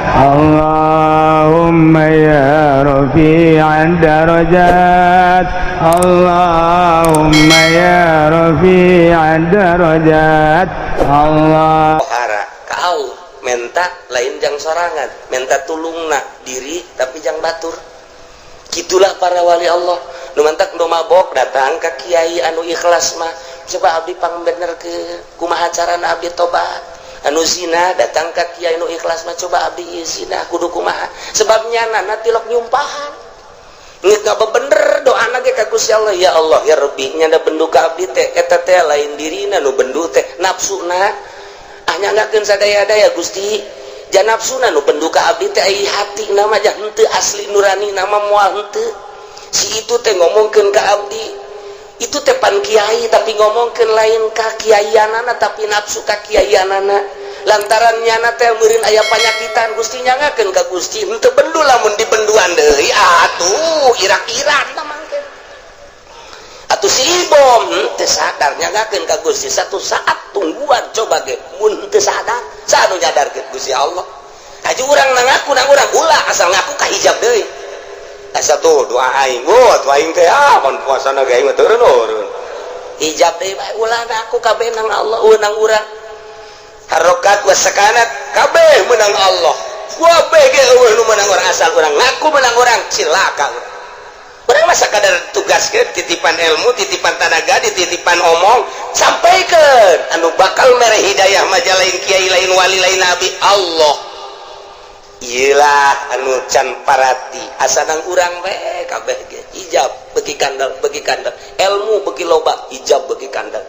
اللهم يا رفيع الدرجات، اللهم يا رفيع الدرجات، الله Pohara ka Allah, menta lain jang sorangan, menta tulungna diri tapi jang batur. Gitulah para wali Allah. Nu mantak nu mabok datang ke kiai anu ikhlas mah, "Coba abdi pang bener ke, kumaha carana abdi tobat?" Anu zina datang ke kiai nu ikhlas mah, "Coba abdi ieu zina kudu kumaha?" Sebabnya nana tilok nyumpahan. Nggak bener doa ge ka Gusti Allah, "Ya Allah, ya Rabbi, nyanda bendu ka abdi teh." Eta teh lain dirina nu bendu teh, nafsuna. Ah, nyanggakeun sadaya-daya, "Gusti, ja nafsuna nu bendu ka abdi teh, ai hati nama jah henteu asli nurani nama moal henteu." Si itu teh ngomongkeun ka abdi itu teh pan kiai, tapi ngomongkeun lain ka kiaianana, tapi nafsu ka kiaianana, lantaran nyana teh meureun aya panyakitan. "Gusti, nyangakeun ka Gusti, henteu bendu." Lamun dibenduan deui atuh irak-iran tah mangke atuh si Ibom henteu sadar. "Nyangakeun ka Gusti, satu saat tungguan, coba ge mun henteu sadar." Saha nu nyadarkeun? Gusti Allah. Haji urang na ngaku nang urang, ulah asal ngaku ka hijab deui. Asa tuh doa aing, wah tuh aing teh, ah, pan puasana ge aing mah turun hijab deui bae. Ulah ngaku kabeh nang Allah, nang urang. Harokat wa sakanat kabeh menang Allah, kabeh ge euweuh nu menang urang. Asal urang ngaku menang urang, cilaka urang. Urang mah sakadar tugas ke titipan ilmu, titipan tanaga, dititipan omong, sampaikan. Anu bakal mere hidayah mah lain kiai, lain wali, lain nabi, Allah. Iyalah anu can parati, asa nang urang we kabeh ge hijab beki kandel, beki kandel, ilmu beki loba, hijab beki kandel.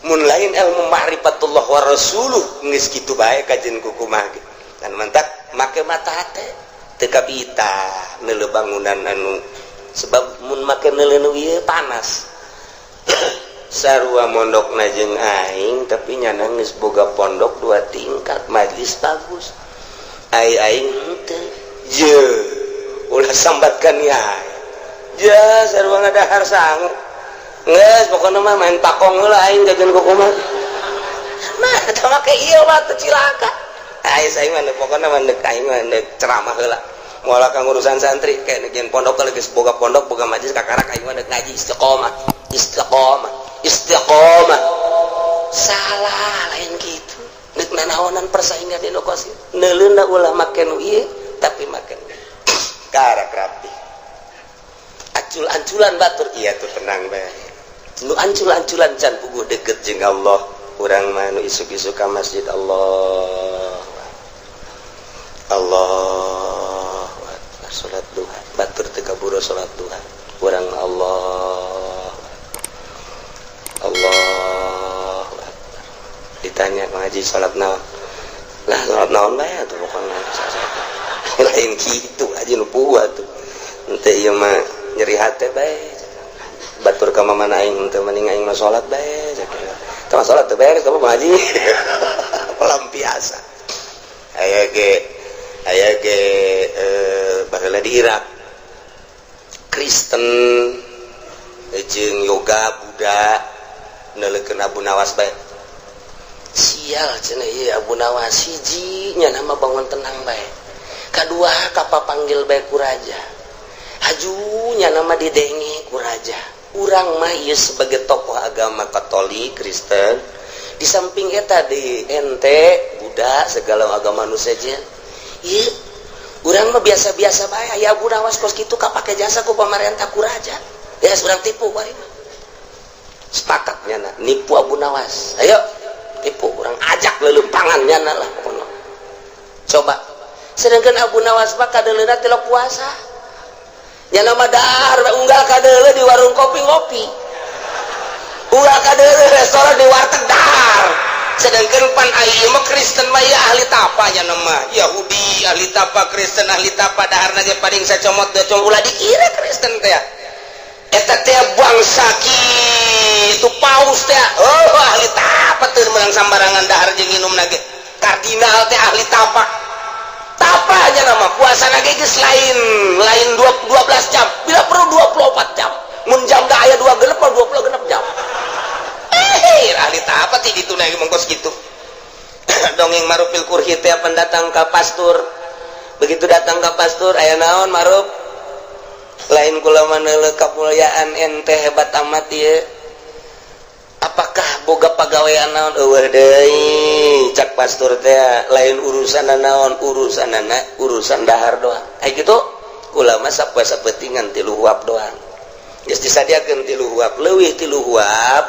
Mun lain ilmu ma'rifatullah wa rasuluh, geus kitu bae kajen kukumaha ge. Dan mantak make mata hate teu kabita neuleu bangunan anu, sebab mun make neuleu nu ieu panas. Sarua mondokna jeung aing, tapi nyana geus boga pondok dua tingkat, majlis bagus. Ai aing henteu je, ulah sambatkan ya ja sarua ngadahar sangu. Geus pokona mah main pakong heula aing jajan kukumaha mah eta make ieu mah teu cilaka. Ai aing mah pokona mah deuk, aing mah deuk ceramah heula, moal ka ngurusan santri. Kayak negian pondok geus boga pondok, boga majlis, kakarak aing mah deuk ngaji istiqomah, istiqomah, istiqomah. Salah, lain gitu. Deuk nanaonan persaingan di kos neuleuna? Ulah make nu ieu, tapi make karak rapi, ancul-anculan batur. Iya tuh, tenang bae. Nu ancul-anculan can puguh deket jeung Allah. Urang mah nu isuk-isuk ka masjid, Allah Allah, salat duha. Batur teu kaburu salat duha, urang mah Allah Allah. Ditanya ngaji salat naon lah, salat naon bae atuh, pokona lain kitu aja nu puguh atuh. Henteu, ieu mah nyeri hate bae. Batur ka mamana aing teu, mending aing mah salat bae. Teu mah salat teu beres, kamu ngaji pelampiasan. Aya ge, aya ge baheula di Irak, Kristen jeung yoga Buddha neuleukeun Abu Nawas bae. "Sial," cenah, "ieu Abu Nawas. Hiji, nya nama bangun tenang bae. Kadua, kapapanggil bae ku raja, hajunya nama didenge ku raja. Urang mah ieu sebagai tokoh agama Katolik, Kristen, di samping eta di ente Buddha, segala agama nu sejen, ieu urang mah biasa-biasa bae. Aya Abu Nawas kos kitu kapake jasa ku pamarentah, ku raja, ya urang tipu bae." Sepakat nyana nipu Abu Nawas. "Ayo tipu, urang ajak lelempangan nyana lah pokoknya, coba." Sedangkan Abu Nawas mah kadeleuna tilok puasa. Nyana mah dahar unggal kadeuleu di warung kopi ngopi, unggal kadeuleu restoran, di warteg dahar. Sedangkan pan ai mah Kristen mah ya ahli tapa, nya mah Yahudi ahli tapa, Kristen ahli tapa, daharna ge paling sacomot dua. Ulah dikira Kristen teh eta teh bangsa kitu. Paus teh, oh, ahli tapa, teu meunang sambarangan dahar jeung nginum ge. Kardinal teh ahli tapa. Tapa aja nama puasa ge geus lain lain 12 jam, bila perlu 24 jam. Mun jam da aya 2 genep mah 26 jam. Eh, ahli tapa ti ditu lagi mongkos gitu. Dongeng Marufil Kurhi teh pendatang ka pastur. Begitu datang ke pastur, "Aya naon, Maruf?" "Lain kula mah, kamuliaan ente hebat amat ieu. Apakah boga pagawean naon?" "Euweuh deui," cak pastur teh. "Lain urusan naon, urusanana urusan dahar doang." Ai kitu, kula mah sapoe sapentingan 3 huap doang. Geus disadiakeun 3 huap, leuwih 3 huap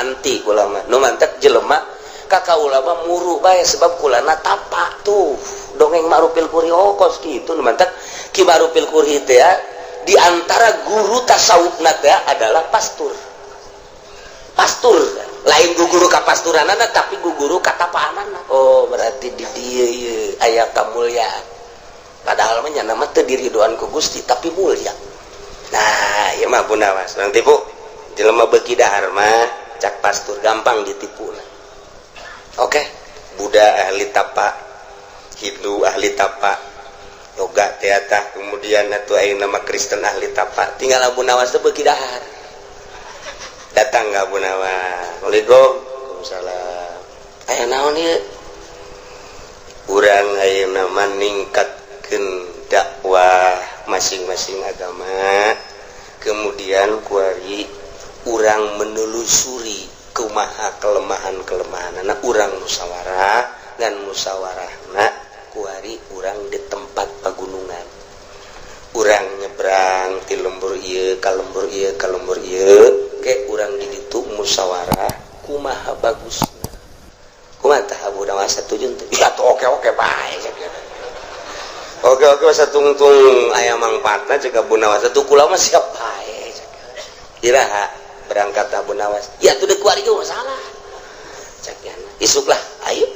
anti kula mah. Nu mantak jelema ka kaula mah muru bae sebab kulana tapa. Tuh dongeng Marufil Kurhi, oh kos kitu. Nu mantak Ki Marufil Kurhi teh di antara guru tasawufna teh adalah pastur. Pastur lain guru kapasturanana, tapi guru katapaanana. Oh, berarti di dieu ieu aya kamulyaan, padahal mah nyana mah teu diridoan ku Gusti, tapi mulia. Nah, ieu mah Abu Nawas urang tipu. Jelema beuki dahar mah, cak pastur, gampang ditipu. Oke, Buddha ahli tapa, Hindu ahli tapa, yoga teatah, kemudian atuh ayeuna nama Kristen ahli tapa. Tinggal Abu Nawas teh beuki dahar. Datang ke Abu Nawas, "Assalamualaikum." "Waalaikumsalam." "Aya naon ieu?" "Urang ayeuna mah ningkatkeun dakwah masing-masing agama, kemudian kuari urang menelusuri kumaha kelemahan-kelemahan anak urang, musyawarah dan musyawarahna kuari urang di tempat pagunungan, urang nyebrang ti lembur ieu ka lembur ieu ka lembur ieu, ke urang di ditu musyawarah kumaha bagusna." "Kumaha tah, Abu Nawas, satuju teu?" "Ya tuh, oke bae." Oke, satungtung aya mangfaatna," cek Abu Nawas. "Atuh kula mah siap bae." "Iraha berangkat, Abu Nawas?" "Ya tuh, deuk kuari masalah," cek. "Isuk lah, ayo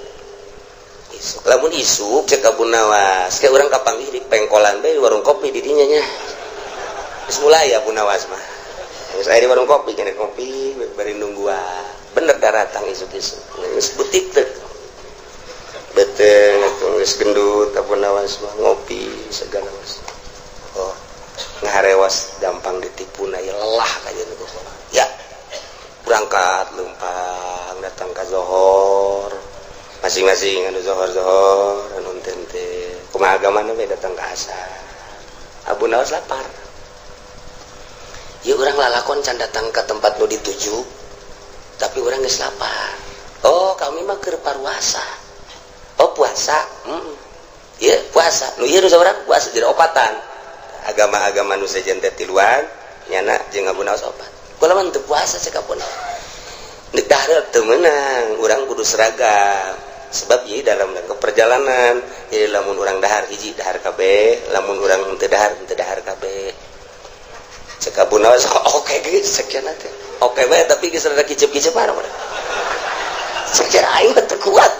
isuk." "Lamun isuk," cek Abu Nawas, "kayak urang kapanggih di pengkolan bae, di warung kopi di dinya nya." Geus mulai Abu Nawas mah. Geus aya di warung kopi, kena kopi bari nungguan. Bener daratang isuk-isuk. Geus butik teh. Beteng atuh geus gendut Abu Nawas mah, ngopi segala mas. Oh, ngaharewas gampang ditipu na ya, lelah kajian itu. Ya, berangkat lempang datang ke zohor masing-masing, anu zohor-zohor, anu tente kumaha agamana we, datang ke asar. Abu Nawas lapar. Ya, urang lalakon can datang ke tempat nu dituju, tapi urang geus lapar. "Oh, kami mah keur paruasa." "Oh, puasa." Ya, puasa. Nu ieu nu saurang puasa, jadi opatan. Agama-agama nu sejen teh tiluan, nyana jeung Abu Nawas opat. "Kula mah teu puasa," cek Abu Nawas. "Nek dahar teu meunang, urang kudu seragam. Sebab ieu dalam rangka perjalanan. Jadi lamun urang dahar hiji, dahar kabeh, lamun urang teu dahar, teu dahar kabeh." Cek Abu Nawas, "Oke geus," sekian teh. Oke bae, tapi geus rada kicep-kicepan. Cek aing mah teu kuat.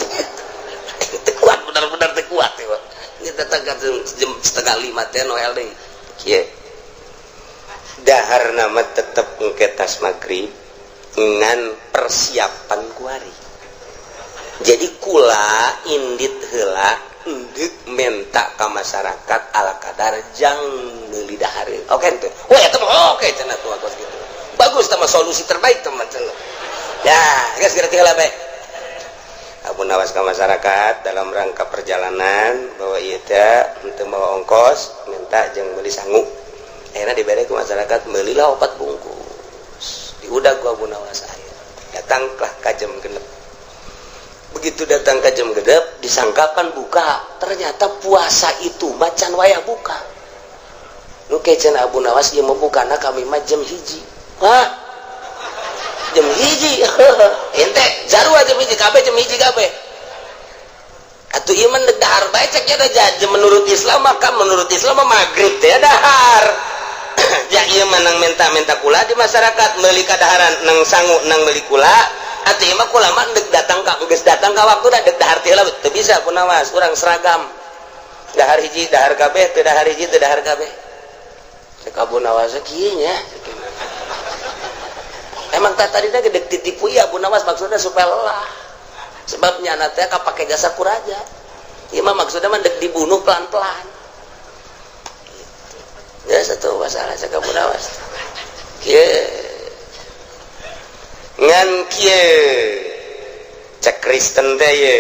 Teu kuat, benar-benar teu kuat ya. Ini datang ke jam 4.30 teh Noel deui. Kieu. Dahar nama tetep engke tas maghrib ngan persiapan kuari. Jadi kula indit heula endek menta ka masyarakat ala kadar jang meuli dahareun. Oke teu? Wah, eta mah oke cenah tuh, kos gitu. Bagus tah mah, solusi terbaik teman cenah. Ya, geus geura heula bae. Abu Nawas ke masyarakat dalam rangka perjalanan bahwa ieu teh henteu mawa ongkos, minta jeung meuli sangu. Akhirnya diberi ke masyarakat, belilah opat bungkus. Diudag ku Abu Nawas aya. Datanglah ka jam 6. Begitu datang ke jam 6, disangkapan buka. Ternyata puasa itu macan wayah buka. Nu kecen Abu Nawas, ieu mah bukana kami mah jam 1. Hah? Jam 1? Ente jarua jam 1 kabeh, jam 1 kabeh. Atuh ieu mah dahar bae, cek nya. Menurut Islam, maka menurut Islam mah maghrib teh dahar. Ya, ieu mah nang minta-minta kula di masyarakat meuli kadaharan, nang sangu, nang meuli kula. Atuh ieu mah kula mah deuk datang ka, geus datang ka waktu deuk dahar teh lah teu bisa, Abu Nawas. Urang seragam. Dahar hiji dahar kabeh, teu dahar hiji teu dahar kabeh. Cek Abu Nawas kieu nya. Emang tak tadi gede ditipu ya Abu Nawas, maksudnya supaya lelah. Sebabnya teh kapake jasa ku raja. Ieu mah maksudnya mah dek dibunuh pelan-pelan. Gitu. Ya, satu masalah cek Abu Nawas. Kieu. Ngan kieu. Cek Kristen teh ye.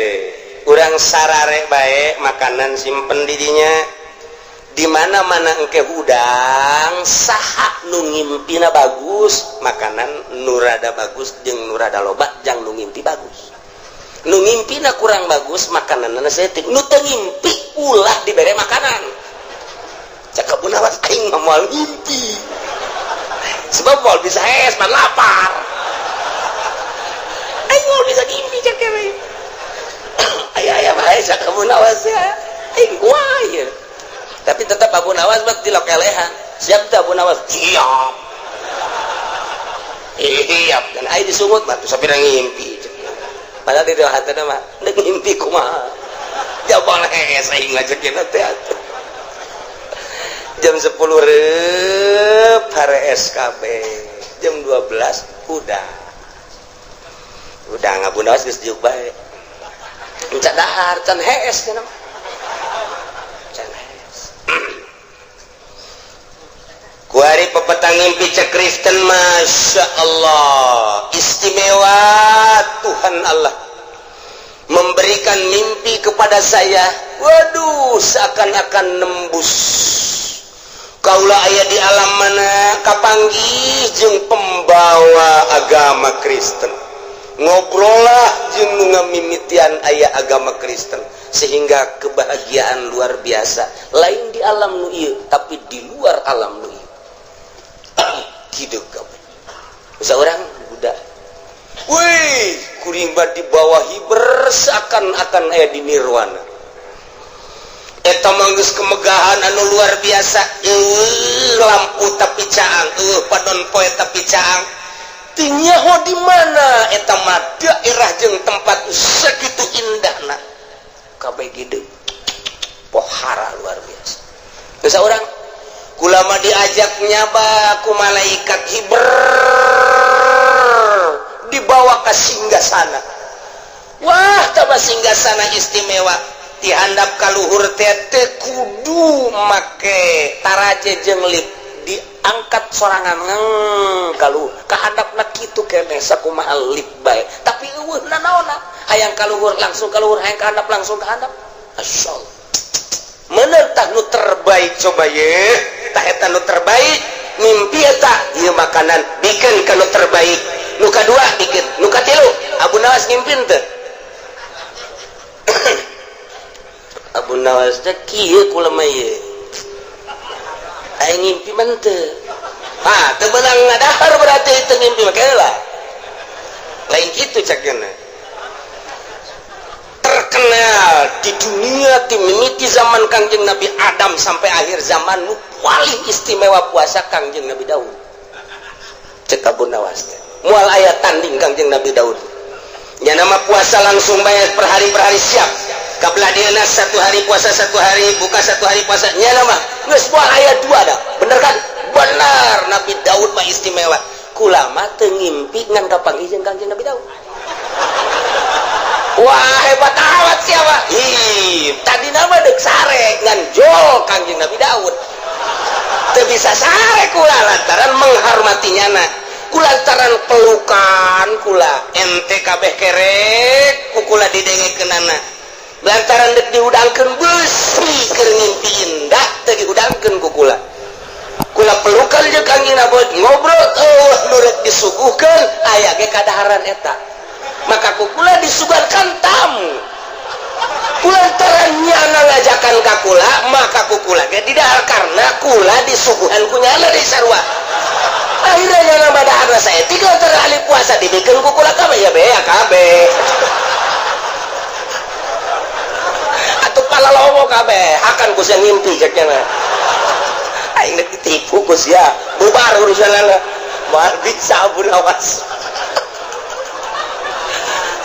Urang sarare bae, makanan simpen didinya. Di mana-mana engke hudang, saha nu ngimpina bagus, makanan nu rada bagus jeung nu rada loba jang nu ngimpi bagus. Nu ngimpina kurang bagus, makanan saeutik. Nu teu ngimpi ulah dibere makanan. Cek Abu Nawas, aing mah moal ngimpi. Sebab moal bisa es man lapar. Aing moal bisa ngimpi cek we. Aya aya bae cek Abu Nawas ya. Aing kumaha ieu? Tapi tetap Abu Nawas buat dilokelehan. Siap tuh Abu Nawas? Siap. Siap. Dan aing disungut mah tuh sapira ngimpi. Padahal di dalam hati mah ndek ngimpi kumaha. Jabal hees aing ngajekin teh atuh. Jam 10 rep hare SKB. Jam 12 udah. Udah Abu Nawas geus diuk bae. Encan dahar, can hees cenah. Can hees. Kuari pepetang ngimpi cek Kristen, Masya Allah, istimewa Tuhan Allah memberikan mimpi kepada saya. Waduh, seakan-akan nembus kaula aya di alam mana, kapanggih jeung pembawa agama Kristen, ngobrollah jeung nu ngamimitian aya agama Kristen, sehingga kebahagiaan luar biasa, lain di alam nu ieu tapi di luar alam nu ieu gitu kabeh. Seorang budak, wih, kuring di bawah hiber seakan-akan aya di nirwana. Eta mah geus kemegahan anu luar biasa. Eueuh lampu tapi caang, eueuh padon poe tapi caang. Teu nyaho di mana eta mah, daerah jeung tempat segitu indahna. Kabeh gede. Pohara luar biasa. Terus orang kulama diajak nyaba ku malaikat hiber, dibawa ke singgasana. Wah, tambah singgasana istimewa, dihandap kaluhur teh kudu make taraje jeung lip, diangkat sorangan ngeng kalu kahandapna kitu keneh sakumaha lip bae, tapi eueuh nanaonna. Hayang kaluhur langsung kaluhur, hayang kahandap langsung kahandap. Masyaallah, menentah nu terbaik. Coba ye, tah eta nu terbaik mimpi eta. Ieu makanan bikin ka nu terbaik, nu kadua bikin, nu katilu. Abu Nawas ngimpin teh? Abu Nawas teh kieu kula mah ieu, aing ngimpi mah teu. Ah, teu beunang ngadahar, berarti teu ngimpi mah lah lain kitu cakna. Terkenal di dunia ti mimiti zaman Kangjeng Nabi Adam sampai akhir zaman, nu paling istimewa puasa Kangjeng Nabi Daud. Cek Abu Nawas teh moal aya tanding Kangjeng Nabi Daud. Nya nama puasa langsung bayar per hari per hari, siap kabelah dieuna, satu hari puasa, satu hari buka, satu hari puasa. Nya nama geus moal aya dua dah. Bener kan? Benar, Nabi Daud mah istimewa. Kulama teu ngimpi ngan kapanggih jeung Kangjeng Nabi Daud. Wah, hebat amat siapa. Ih, tadi nama dek sare ngan jol Kangjeng Nabi Daud teu bisa sare kula lantaran menghormati nyana, kulantaran pelukan kula ente kabeh kerek ku kula didengekeunana, lantaran dek dihudangkeun besi keur ngimpi indah teu dihudangkeun ku kula. Kula pelukan jeung Kangjeng Nabi, ngobrol. Oh, nu rek disuguhkeun aya ge kadaharan eta, maka ku kula disuguhkan tamu. Kulantaran nyana ngajakan ka kula, maka ku kula ge didahar karena kula disuguhan ku nyana di sarua. Akhirnya nyana madahar saeutik lantaran ahli puasa dibikin ku kula kabeh, ya bea kabeh atuh, palalomo kabeh akan ku sia ngimpi. Cek nyana, aing dek ditipu ku sia, bubar urusan lala, moal bisa. Abu Nawas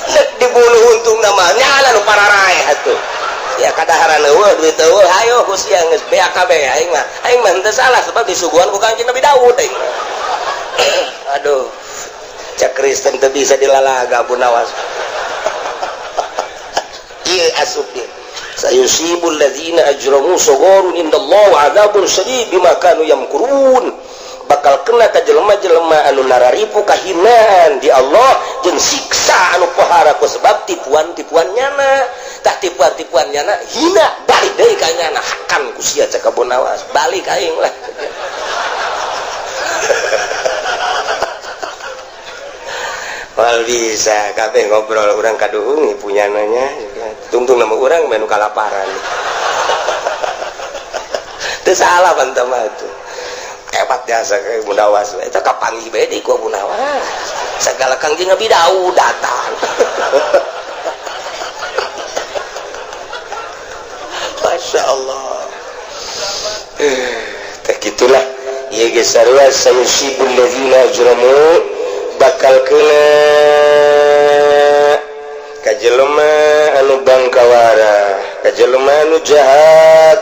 dek dibunuh, untung nama nyala nu pararae atuh ya, kadaharan eueuh, duit eueuh, hayo ku sia geus bea kabeh. Aing mah henteu salah sebab disuguhan ku Kangjeng Nabi Daud aing mah. Aduh, cek Kristen teu bisa dilalaga Abu Nawas. Ieu asup dia, sayusibul ladzina ajramu sagharun indallah wa adzabun syadid bima kanu yamkurun. Bakal kena ka jelema-jelema anu nararipu kahinaan di Allah jeung siksa anu pohara ku sebab tipuan-tipuan nyana. Tah, tipuan-tipuan nyana hina, balik deui ka nyana, hakan ku sia, cek Abu Nawas, balik aing lah. Wal bisa kabeh ngobrol urang kaduhung punya nanya tungtung nama urang menu kalaparan. Teu salah bantah mah itu. Hebat jasa kayak Munawas itu, kapanggih bae deui ku Abu Nawas. Segala Kangjeng Nabi Daud datang. Masya Allah. Teh gitulah. Ieu geus sarua sayusibul ladzina ajramu, bakal kena ka jelema anu bangkawara, ka jelema anu jahat,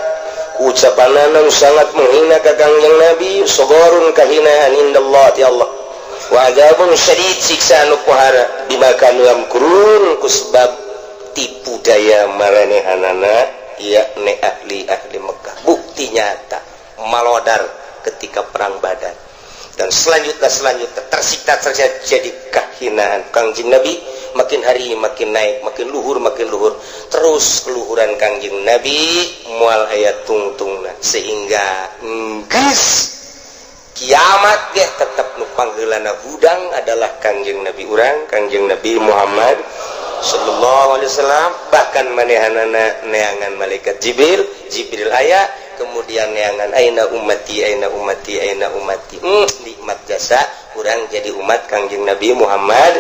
ucapan anu sangat menghina ka Kangjeng Nabi, sogorun kahinaan indallah ti Allah, wa adzabun syadid, siksa anu pohara, bima kanu yamkurun, ku sebab tipu daya maranehanana, yakni ahli-ahli Mekah. Bukti nyata malodar ketika perang Badar dan selanjutnya selanjutnya tersiksa tersiksa, jadi kehinaan Kangjeng Nabi makin hari makin naik, makin luhur makin luhur terus keluhuran Kangjeng Nabi, mual aya tungtungna sehingga geus kiamat ge tetep nu pangheulana hudang adalah Kangjeng Nabi urang, Kangjeng Nabi Muhammad sallallahu alaihi wasallam. Bahkan manehanana neangan malaikat Jibril, Jibril aya, kemudian neangan aina ummati, aina ummati, aina ummati. Nikmat jasa urang jadi umat Kangjeng Nabi Muhammad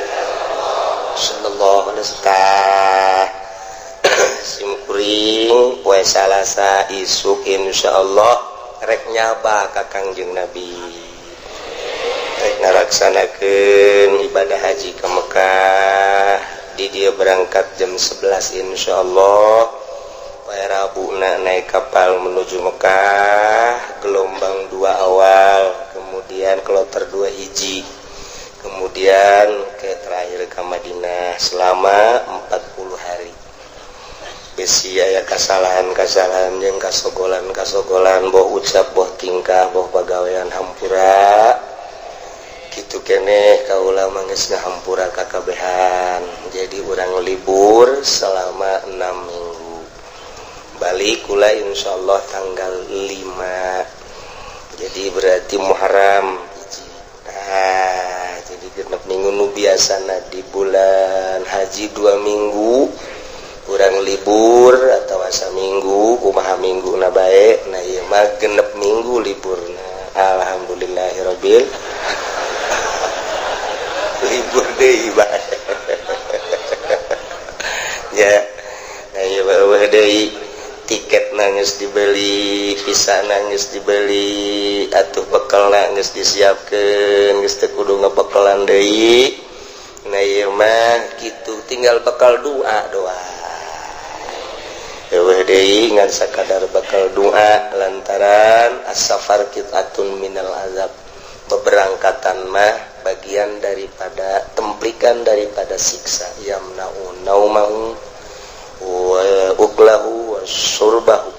sallallahu alaihi wasallam. Sim kuring poe Salasa isuk insyaallah rek nyaba ka Kangjeng Nabi, rek ngalaksanakeun ibadah haji ke Mekah. Di dia berangkat jam 11 insyaallah. Poe Rabu naik kapal menuju Mekah, gelombang 2 awal, kemudian kloter 2 hiji, kemudian ke terakhir ke Madinah selama 40 hari. Besi aya kasalahan-kasalahan jeung kasogolan-kasogolan, boh ucap, boh tingkah, boh pagawean, hampura. Kitu keneh kaula mah geus ngahampura kakabehan. Jadi urang libur selama 6 minggu, balik kula insyaallah tanggal 5, jadi berarti Muharram hiji. Nah, jadi genep minggu. Nu biasana di bulan haji 2 minggu kurang libur atau asa minggu, kumaha minggu na bae. Nah, ieu mah genep minggu liburna. Alhamdulillahirabbil, libur deui bae ya. Nah, ieu euweuh deui, tiket nangis dibeli, visa nangis dibeli, atuh bekal nangis disiapkeun, geus teu kudu ngebekelan deui. Nah, ieu mah kitu, tinggal bekal doa doa. Euweuh deui, ngan sakadar bekal doa, lantaran as-safar qit'atun minal azab, beberangkatan mah bagian daripada templikan daripada siksa, yamna'u naumahu wa uklahu wa surbahu.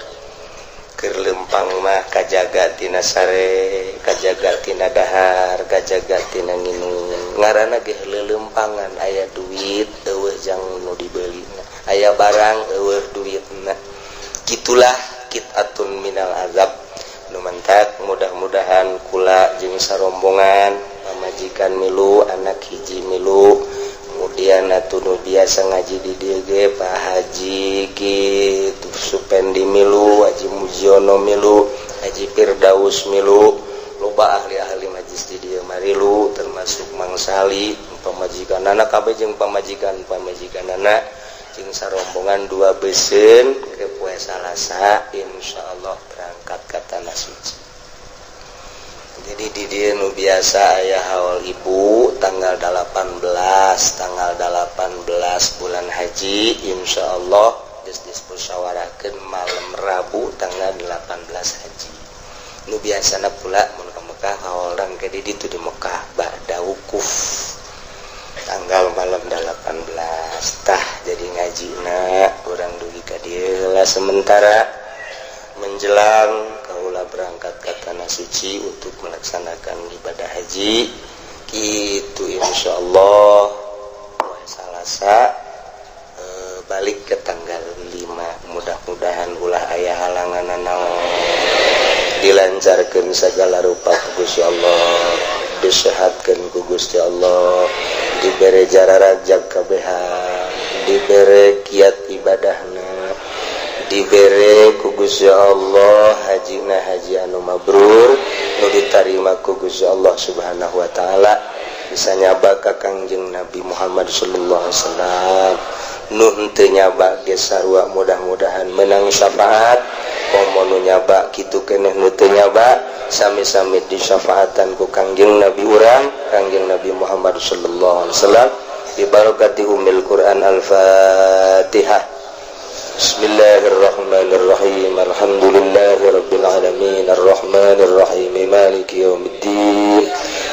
Keur lempang mah kajaga tina sare, kajaga tina dahar, kajaga tina nginum. Ngaranna ge leuleumpangan, aya duit euweuh jang nu dibelina, aya barang euweuh duitna. Kitulah qit'atun minal azab. Nu mantak mudah-mudahan kula jeung sarombongan, pamajikan milu, anak hiji milu, kemudian atuh nu biasa ngaji di dieu ge Pak Haji kitu Supendi milu, Haji Mujiono milu, Haji Firdaus milu, loba ahli-ahli majlis di dieu marilu, termasuk Mang Sali pamajikanana kabeh jeung pamajikan-pamajikanana jeung sarombongan 2 beuseun ke poe Salasa insyaallah berangkat ke tanah suci. Jadi di dieu nu biasa aya haul ibu tanggal 18, tanggal 18 bulan haji insyaallah geus dimusyawarahkeun malam Rabu tanggal 18 haji. Nu biasana pula mun ka Mekah haolan ke di ditu di Mekah ba'da wukuf tanggal malam 18. Tah, jadi ngajina urang dugi ka dieu lah sementara menjelang kaula berangkat ke tanah suci untuk melaksanakan ibadah haji gitu insyaallah poe Salasa. Balik ke tanggal 5, mudah-mudahan ulah aya halangan naon, dilancarkan segala rupa ku Gusti Allah, disehatkan ku Gusti Allah, dibere jararajag kabehan, dibere kiat ibadahna, dibere ku Gusti Allah hajina haji anu mabrur nu ditarima ku Gusti Allah Subhanahu wa taala, bisa nyaba ka Kangjeng Nabi Muhammad sallallahu alaihi wasallam. Nu henteu nyaba ge sarua, mudah-mudahan menang syafaat. Komo nu nyaba kitu keneh, nu teu nyaba sami-sami disyafaatan ku Kangjeng Nabi urang, Kangjeng Nabi Muhammad sallallahu alaihi wasallam, bi barakati ummil Quran. Al-Fatihah. Bismillahirrahmanirrahim. Alhamdulillahirabbil alamin, arrahmanir rahim, maliki yaumiddin.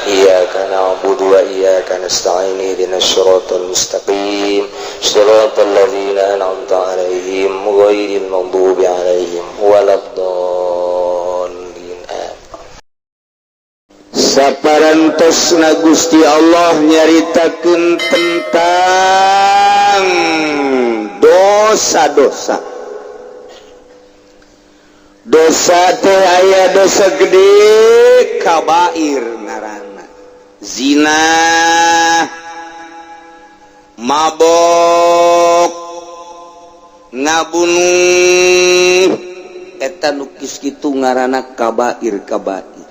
Iyyaka na'budu wa iyyaka nasta'in, ihdinas siratal mustaqim, siratal ladzina an'amta 'alaihim, ghairil maghdubi 'alaihim waladdallin. Saparantosna Gusti Allah nyaritakeun tentang dosa-dosa. Dosa teh aya dosa gede, kabair ngaranna, zina, mabok, ngabunuh, eta nu kos kitu ngaranna kabair. Kabair.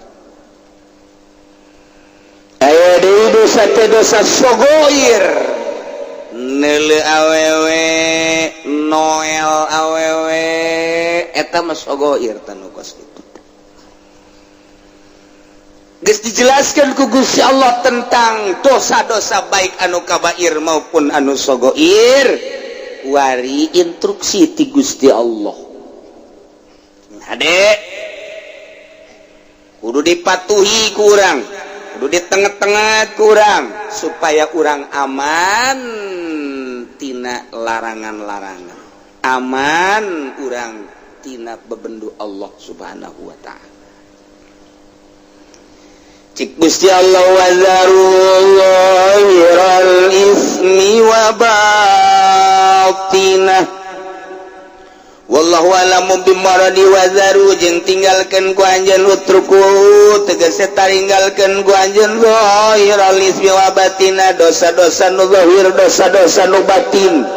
Aya deui dosa teh dosa sogoir, neuleu awewe, noel awewe, eta mah sogoir. Tanu kos kitu geus dijelaskan ku Gusti Allah tentang dosa-dosa, baik anu kabair maupun anu sogoir. Wari instruksi ti Gusti Allah, hade kudu dipatuhi ku urang, kudu di tengah-tengah ku urang, supaya urang aman tina larangan-larangan, aman urang tina bebendu Allah Subhanahu wa ta'ala. Cik Gusti Allah, wazaru zahiral ismi wa batinah, wallahu a'lamu bimuradi. Wazaru jeung tinggalkeun ku anjeun, utruku tegese taringgalkeun ku anjeun, zahiral ismi wa batina, dosa-dosa nu zahir, dosa-dosa nu batin.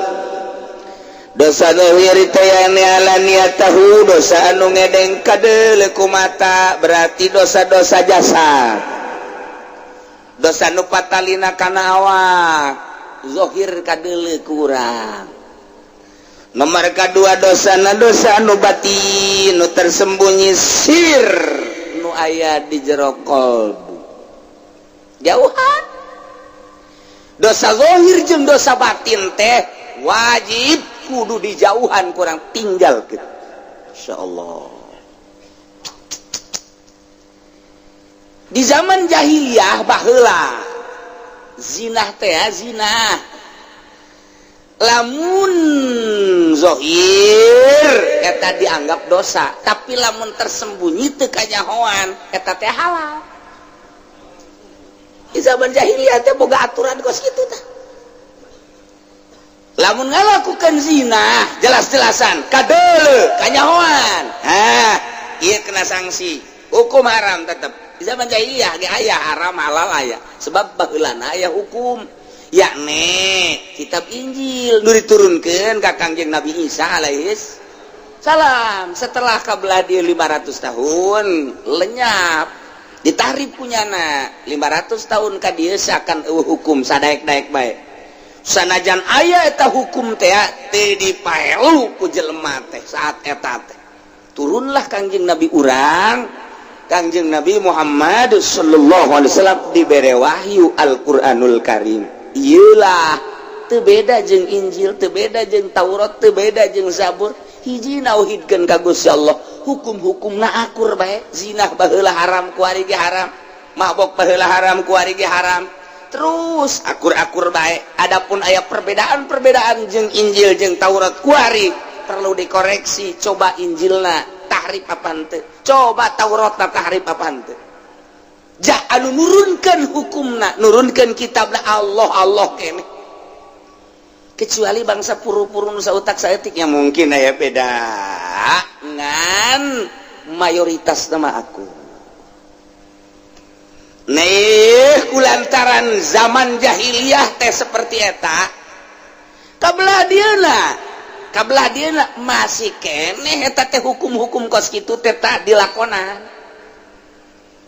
Dosa zahir teh alaniyatahu, dosa anu ngedeng kadeuleu ku mata, berarti dosa-dosa jasad, dosa nu patalina kana awak, zahir kadeuleu ku urang. Nomor kedua, dosa na dosa anu batin, nu tersembunyi, sir, nu aya di jero kolbu, jauhan. Dosa zahir jeung dosa batin teh wajib kudu dijauhan, kurang tinggal gitu. Insyaallah di zaman jahiliyah baheula, zinah teh zina lamun zohir eta dianggap dosa, tapi lamun tersembunyi teu kanyahoan, eta teh halal. Di zaman jahiliyah teh boga aturan kos kitu tah. Lamun ngalakukan zina jelas-jelasan kadeuleu kanyahoan, ha ieu kena sanksi hukum haram tetep. Di zaman jahiliyah ge aya haram halal aya, sebab baheulana aya hukum, yakni kitab Injil nu diturunkeun ka Kangjeng Nabi Isa alaihis salam. Setelah kabelah dia 500 tahun lenyap, ditahrif punyana. 500 tahun ka dieu seakan euweuh hukum, sadaek-daek bae. Sanajan aya eta hukum teh, teu dipaelu ku jelema teh. Saat eta teh turunlah Kangjeng Nabi urang, Kangjeng Nabi Muhammad sallallahu alaihi wasallam, dibere wahyu Al-Qur'anul Karim. Iyalah, teu beda jeung Injil, teu beda jeung Taurat, teu beda jeung Zabur, hiji, nauhidkeun ka Gusti Allah. Hukum-hukumna akur bae. Zina baheula haram, kuari ge haram. Mabok baheula haram, kuari ge haram. Terus akur-akur bae. Adapun aya perbedaan-perbedaan jeung Injil jeung Taurat kuari, perlu dikoreksi. Coba Injilna tahrif apa henteu, coba Tauratna tahrif apa henteu. Ja anu nurunkan hukumna, nurunkan kitabna Allah, Allah kene. Kecuali bangsa puru-puru nu sautak saeutik ya, mungkin aya beda, ngan mayoritas nama aku. Nih, kulantaran zaman jahiliyah teh seperti eta, kabelah dieuna, kabelah dieuna masih keneh eta teh hukum-hukum kos kitu teh tak dilakonan.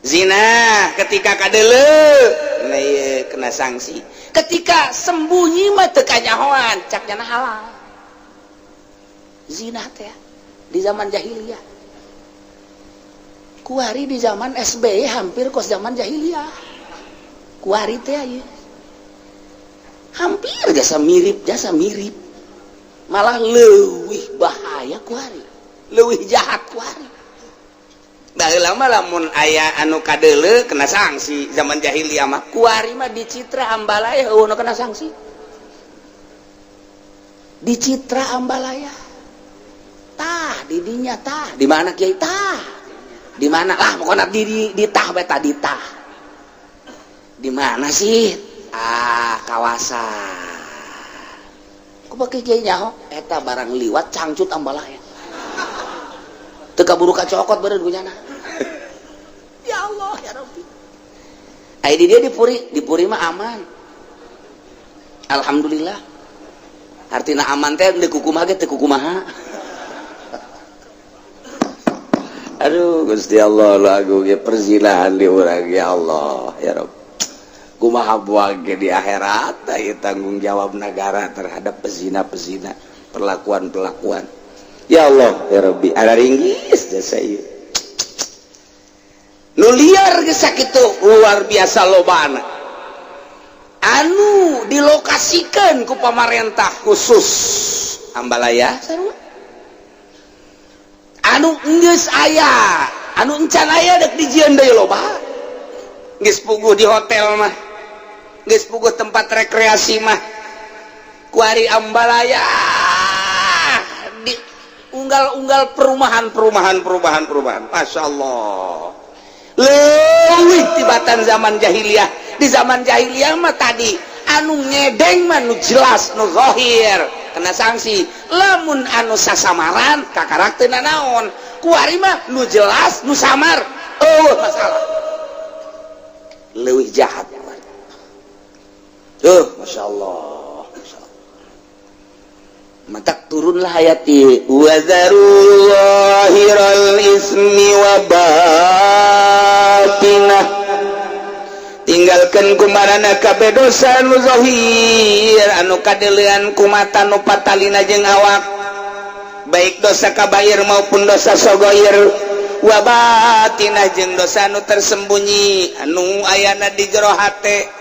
Zina ketika kadeuleu, nah ieu kena sanksi. Ketika sembunyi mah teu kanyahoan, cak nyana halal zina teh di zaman jahiliyah. Kuari di zaman SBY hampir kos zaman jahiliyah. Kuari teh ieu hampir jasa mirip, jasa mirip, malah leuwih bahaya kuari, leuwih jahat kuari. Baheula mah lamun aya anu kadeuleu kena sanksi zaman jahiliyah mah. Kuari mah di Citra Ambalaya euweuh nu kena sanksi. Di Citra Ambalaya tah, di dinya tah, di mana, Kiai? Tah, di mana lah pokoknya, di tah bae tah, di tah. Di mana sih? Ah, kawasan ku pakai kiai nyaho eta barang liwat cangcut Ambalaya, teu kaburu kacokot beureun ku nyana. Ya Allah, ya Rabbi. Ai di dia di Puri, di Puri mah aman, alhamdulillah. Artinya aman teh di kukumaha ge teu kukumaha. Aduh, Gusti Allah, lu agung ya perzinahan di urang. Ya Allah, ya Rabb, kumaha buang ge di akhirat ieu tanggung jawab negara terhadap pezina-pezina, perlakuan-perlakuan. Ya Allah, ya Rabbi, ada ringgis jasa ieu nu liar geus sakitu luar biasa lobana anu dilokasikan ku pamarentah khusus Ambalaya sarua anu geus aya, anu encan aya dek dijieun deui loba. Geus puguh di hotel mah, geus puguh tempat rekreasi mah. Kuari Ambalaya di unggal-unggal perumahan, perumahan, perumahan, perumahan. Masya Allah, leuwih tibatan zaman jahiliyah. Di zaman jahiliyah mah tadi anu ngedeng mah nu jelas, nu zahir kena sanksi. Lamun anu sasamaran kakarak teu nanaon. Kuari mah nu jelas, nu samar euweuh masalah, leuwih jahat. Tuh, Masya Allah, Masya Allah. Matak turunlah ayat ieu, وذروا ظاهر الإثم وباطنه, tinggalkan kumarana kabeh dosa nu zahir anu kadeulean ku mata nu patalina jeung awak, baik dosa kabair maupun dosa sogoir, وباطنه jeung dosa nu tersembunyi anu ayana di jero hate.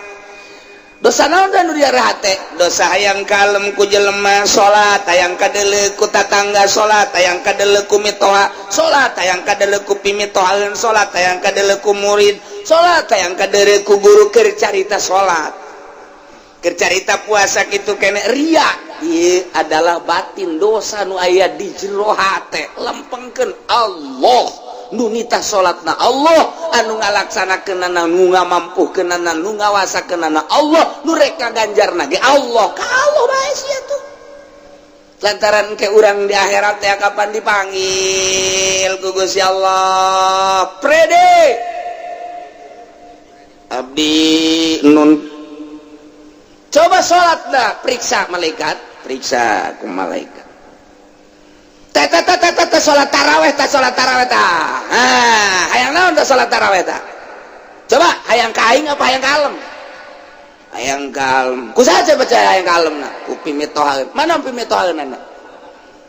Dosa naon nu di jero hate? Dosa hayang kalem ku jelema salat, hayang kadeuleu ku tatangga salat, hayang kadeuleu ku mitoha salat, hayang kadeuleu ku pimitohaeun salat, hayang kadeuleu ku murid salat, hayang kadeuleu ku guru keur carita salat, keur carita puasa kitu kene ria. Ieu adalah batin, dosa nu aya di jero hate. Lempengkeun, Allah nu nitah salatna, Allah anu ngalaksanakeunana, nu ngamampuhkeunana, nu ngawasakeunana, Allah nu rek ngaganjarna ge Allah. Ka Allah bae sia tuh, lantaran ke urang di akhirat ya kapan dipanggil ku Gusti Allah, "Prede abdi nun, coba salat dah." Periksa malaikat, periksa ku malaikat. Teh teh teh teh, salat taraweh teh, salat taraweh tah. Ah, hayang naon teh salat taraweh tah? Coba, hayang ka aing apa hayang kalem? Hayang kalem. Ku saha percaya hayang kalem na? Ku pimitohaeun. Mana pimitohaeunana?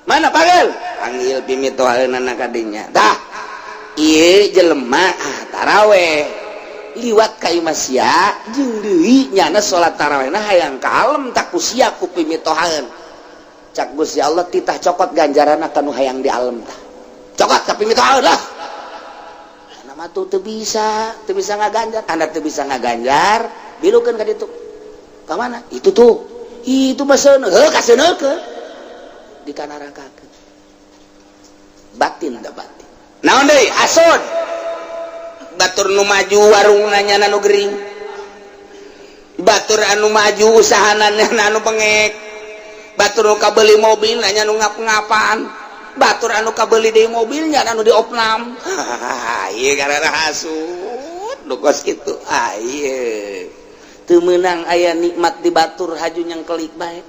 Mana? Panggil, panggil pimitohaeunana kadinya. Tah, ieu jelema ah taraweh liwat ka imah sia jeung deui nyana salat tarawehna hayang kalem tak ku sia, ku pimitohaeun. Cak Gusti Allah, titah cokot ganjaran nu hayang di alam tah, cokot ka pimitohaeun lah. Nama tuh teu bisa, teu bisa ngaganjar. Anda teu bisa ngaganjar, bilukeun ka ditu. Ka mana itu tuh? Itu mah seuneu heuh, kaseuneukeun di kanarakakeun. Batin da batin. Naon deui? Hasud. Batur nu maju warung nanya nu gering, batur anu maju usahana anu pengek. Batur nu kabeli mobil nanya nu ngap-ngapan, batur anu kabeli deui mobilnya anu diopnam. Ieu karena hasud nu kos kitu. Ah, ieu teu meunang aya nikmat di batur, haju nyangkelik bae.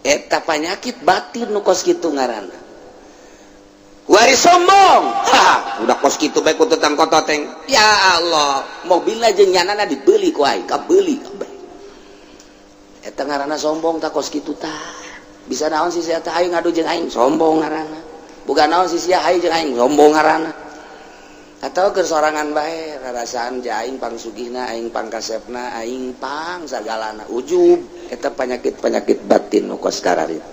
Eta panyakit batin nu kos kitu ngaranna. Wari sombong. Ha, udah kos kitu bae ku tetang kototeng. Ya Allah, mobilna jeung nyanana dibeli ku aing, kabeli kabeh. Eta ngaranna sombong tak kos kitu tah. Bisa naon sih sia teh, ayo ngadu jeung aing, sombong ngaranna. Bukan naon sih sia, hayu jeung aing, sombong ngaranna. Atau keur sorangan bae, rarasaan ja aing pangsugihna, aing pangkasepna, aing pang sagalana, ujub. Eta penyakit-penyakit batin nu kos kararitu.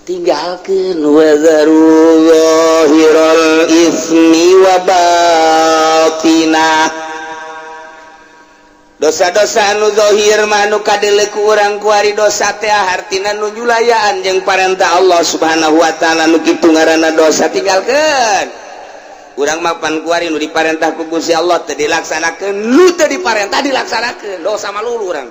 Tinggalkeun, wadzaru zahiral ismi wa batinah. Dosa-dosa anu zahir mah anu kadeuleu ku urang kuari dosa teh, hartina nu nyulayaan jeung parentah Allah Subhanahu wa taala, nu kitu ngaranna dosa, tinggalkeun. Urang mah pan kuari nu diparentah ku Gusti Allah teu dilaksanakeun, nu teu diparentah dilaksanakeun, dosa malulu urang.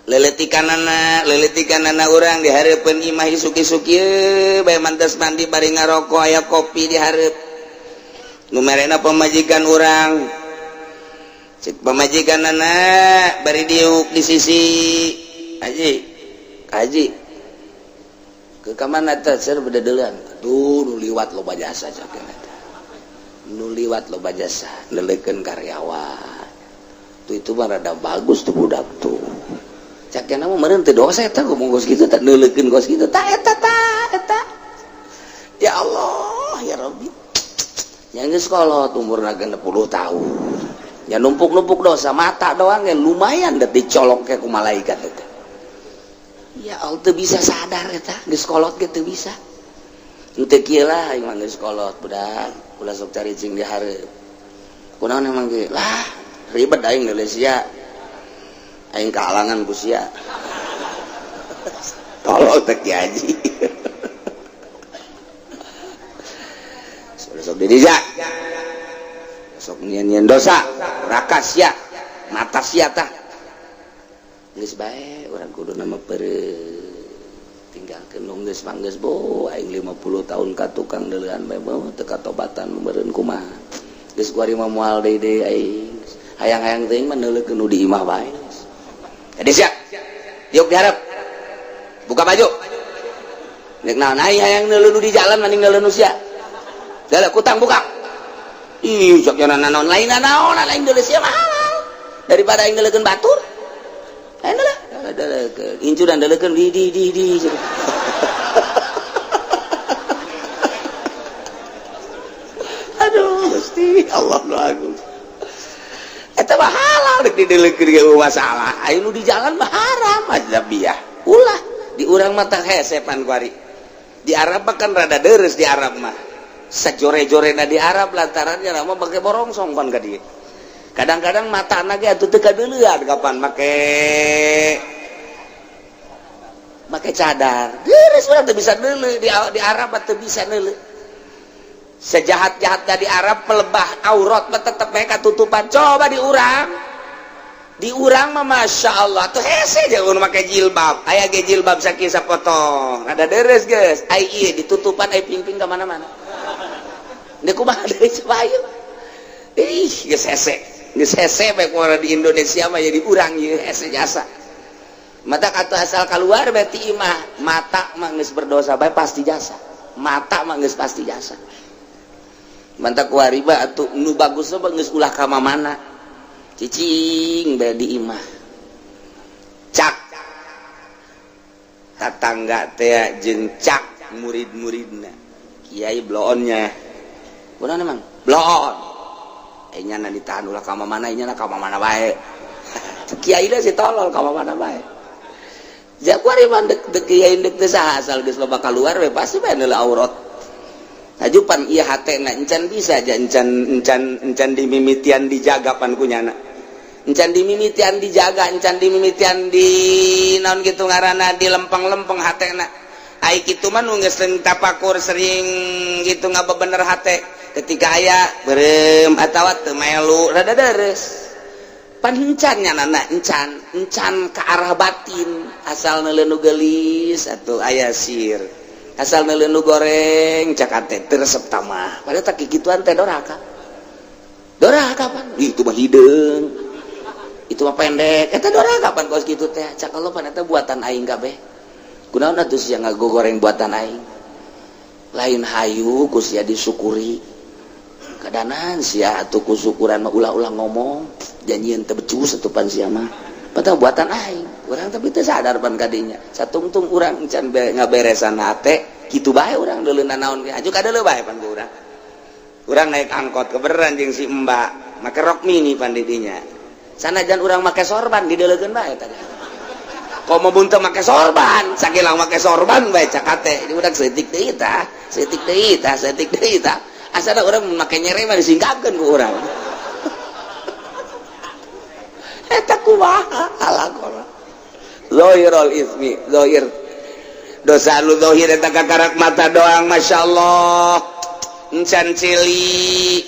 Leletikanana, leletikanana urang di hareupeun imah, isuk-isuk ieu bae mantas mandi bari ngarokok, aya kopi di hareup nu merena pamajikan urang. Cek pamajikan anak bari diuk di sisi, "Haji, haji, ke kamana teh?" "Ser bededeulan tuh, nu liwat loba jasa," cek eta. "Nu liwat loba jasa, leleukeun karyawan tuh, itu mah rada bagus tuh budak tuh," cak mah. Meureun teu dosa eta ngomong kos kitu tah, neuleukeun kos kitu tah, eta tah, eta. Ya Allah, ya Rabbi, yang geus kolot umurna 60 tahun ya numpuk-numpuk dosa, mata doang ya lumayan deh dicolok ke ku malaikat eta. Ya Allah, teu bisa sadar eta, geus kolot ge teu bisa. Henteu kieu lah, aing mah geus kolot, budak ulah sok caricing di hareup. Kunaon emang ge lah, ribet aing deuleu sia, aing kahalangan ku sia. Tolol teh Ki Haji. Sok di dinya sok nyian-nyian dosa, rakas sia, mata sia tah. Geus bae urang kudu nama pere tinggalkeun nu geus mah geus. Bo aing 50 tahun ka tukang deuleuan bae, bo teu katobatan, meureun kumaha. Geus kuari mah moal deui deui aing, hayang-hayang teuing mah neuleukeun nu di imah bae. Jadi sia diuk diharap, buka baju. Nek naon aing hayang neuleuh nu di jalan mending neuleuh nu sia. Dalah kutang buka. Ih, sok jana naon lain, naon lain, deuleuh sia mah halal daripada aing neuleukeun batur. Aing deuleuh deuleukeun incu dan deuleukeun di di di di. Aduh, Gusti Allah nu agung. Eta mah halal rek dideuleukeun ge masalah. Aing nu di jalan mah haram ajabiah. Ulah di urang mah tah hese pan kuari. Di Arab mah kan rada deres, di Arab mah sajore-jorena di Arab lantarannya mah make borongsong pan ka dieu. Kadang-kadang matana ge atuh teu kadeuleuan kapan make make cadar. Deres, urang teu bisa neuleuh di Arab mah teu bisa neuleuh. Sejahat-jahatnya di Arab, pelebah aurat mah tetep mereka tutupan. Coba di urang. Di urang mah masya Allah tuh hese jeung make jilbab. Aya ge jilbab sakieu sapotong. Rada deres geus. Ai ieu ditutupan, ai pingping ka mana-mana. Deuk kumaha deui coba ayo. Ih, geus hese. Geus hese bae kumaha di Indonesia mah, jadi urang ieu hese jasa. Mata kata asal keluar berarti imah mata mah geus berdosa bae, pasti jasa. Mata mah geus pasti jasa. Mantap kuari mah atuh nu bagus mah geus ulah ka mana. Cicing bae di imah. Cak tatangga teh jeung cak murid-muridna. Kiai bloonnya. Kunaon emang? Bloon. Eh, nyana ditahan ulah ka mana, nyana ka mana bae. Kiai si tolol ka mana bae. Ja kuari mah dek dek kiai dek teu saha, asal geus loba kaluar we pasti bae neuleuh aurat. Hajupan ieu hatena encan bisa aja, encan encan encan dimimitian dijaga pan ku nyana. Encan dimimitian dijaga, encan dimimitian di naon gitu ngaranna, di lempeng-lempeng hatena. Ai kitu mah nu geus sering tapakur, sering gitu ngabebener hate. Ketika aya beureum atawa teu melu rada deres. Pan encan nyanana, encan encan ke arah batin. Asal neuleuh nu geulis atuh aya sir, asal neuleuh nu goreng cak teh teu resep tamah. Padahal tak kikituan teh doraka, doraka pan. Itu mah hideung, itu mah pendek, eta doraka pan. Kos kitu teh cak Allah pan eta buatan aing kabeh. Kunaon atuh sia ngagoreng buatan aing? Lain hayu ku sia disyukuri kadanan sia atuh. Ku syukuran mah ulah-ulah ngomong janjian teu becus atuh pan sia mah. Padahal buatan aing urang, tapi teu sadar pan kadinya. Satungtung urang encan ngaberesan hate kitu bae, urang deuleuna naon ge aju kadeuleu bae pan ku urang. Urang naik angkot keberan jeung si mbak make rok mini pan di dinya. Sanajan urang make sorban, dideuleukeun bae tadi. Komo mun teu make sorban, sakilang make sorban bae cak hate di urang, saeutik deui tah, saeutik deui tah, saeutik deui tah. Asana urang make nyere mah disingkapkeun ku urang. Eta kumaha alakona? Zahirul ismi, zahir dosa lu zahir eta kakarak mata doang. Masya Allah, encan cili,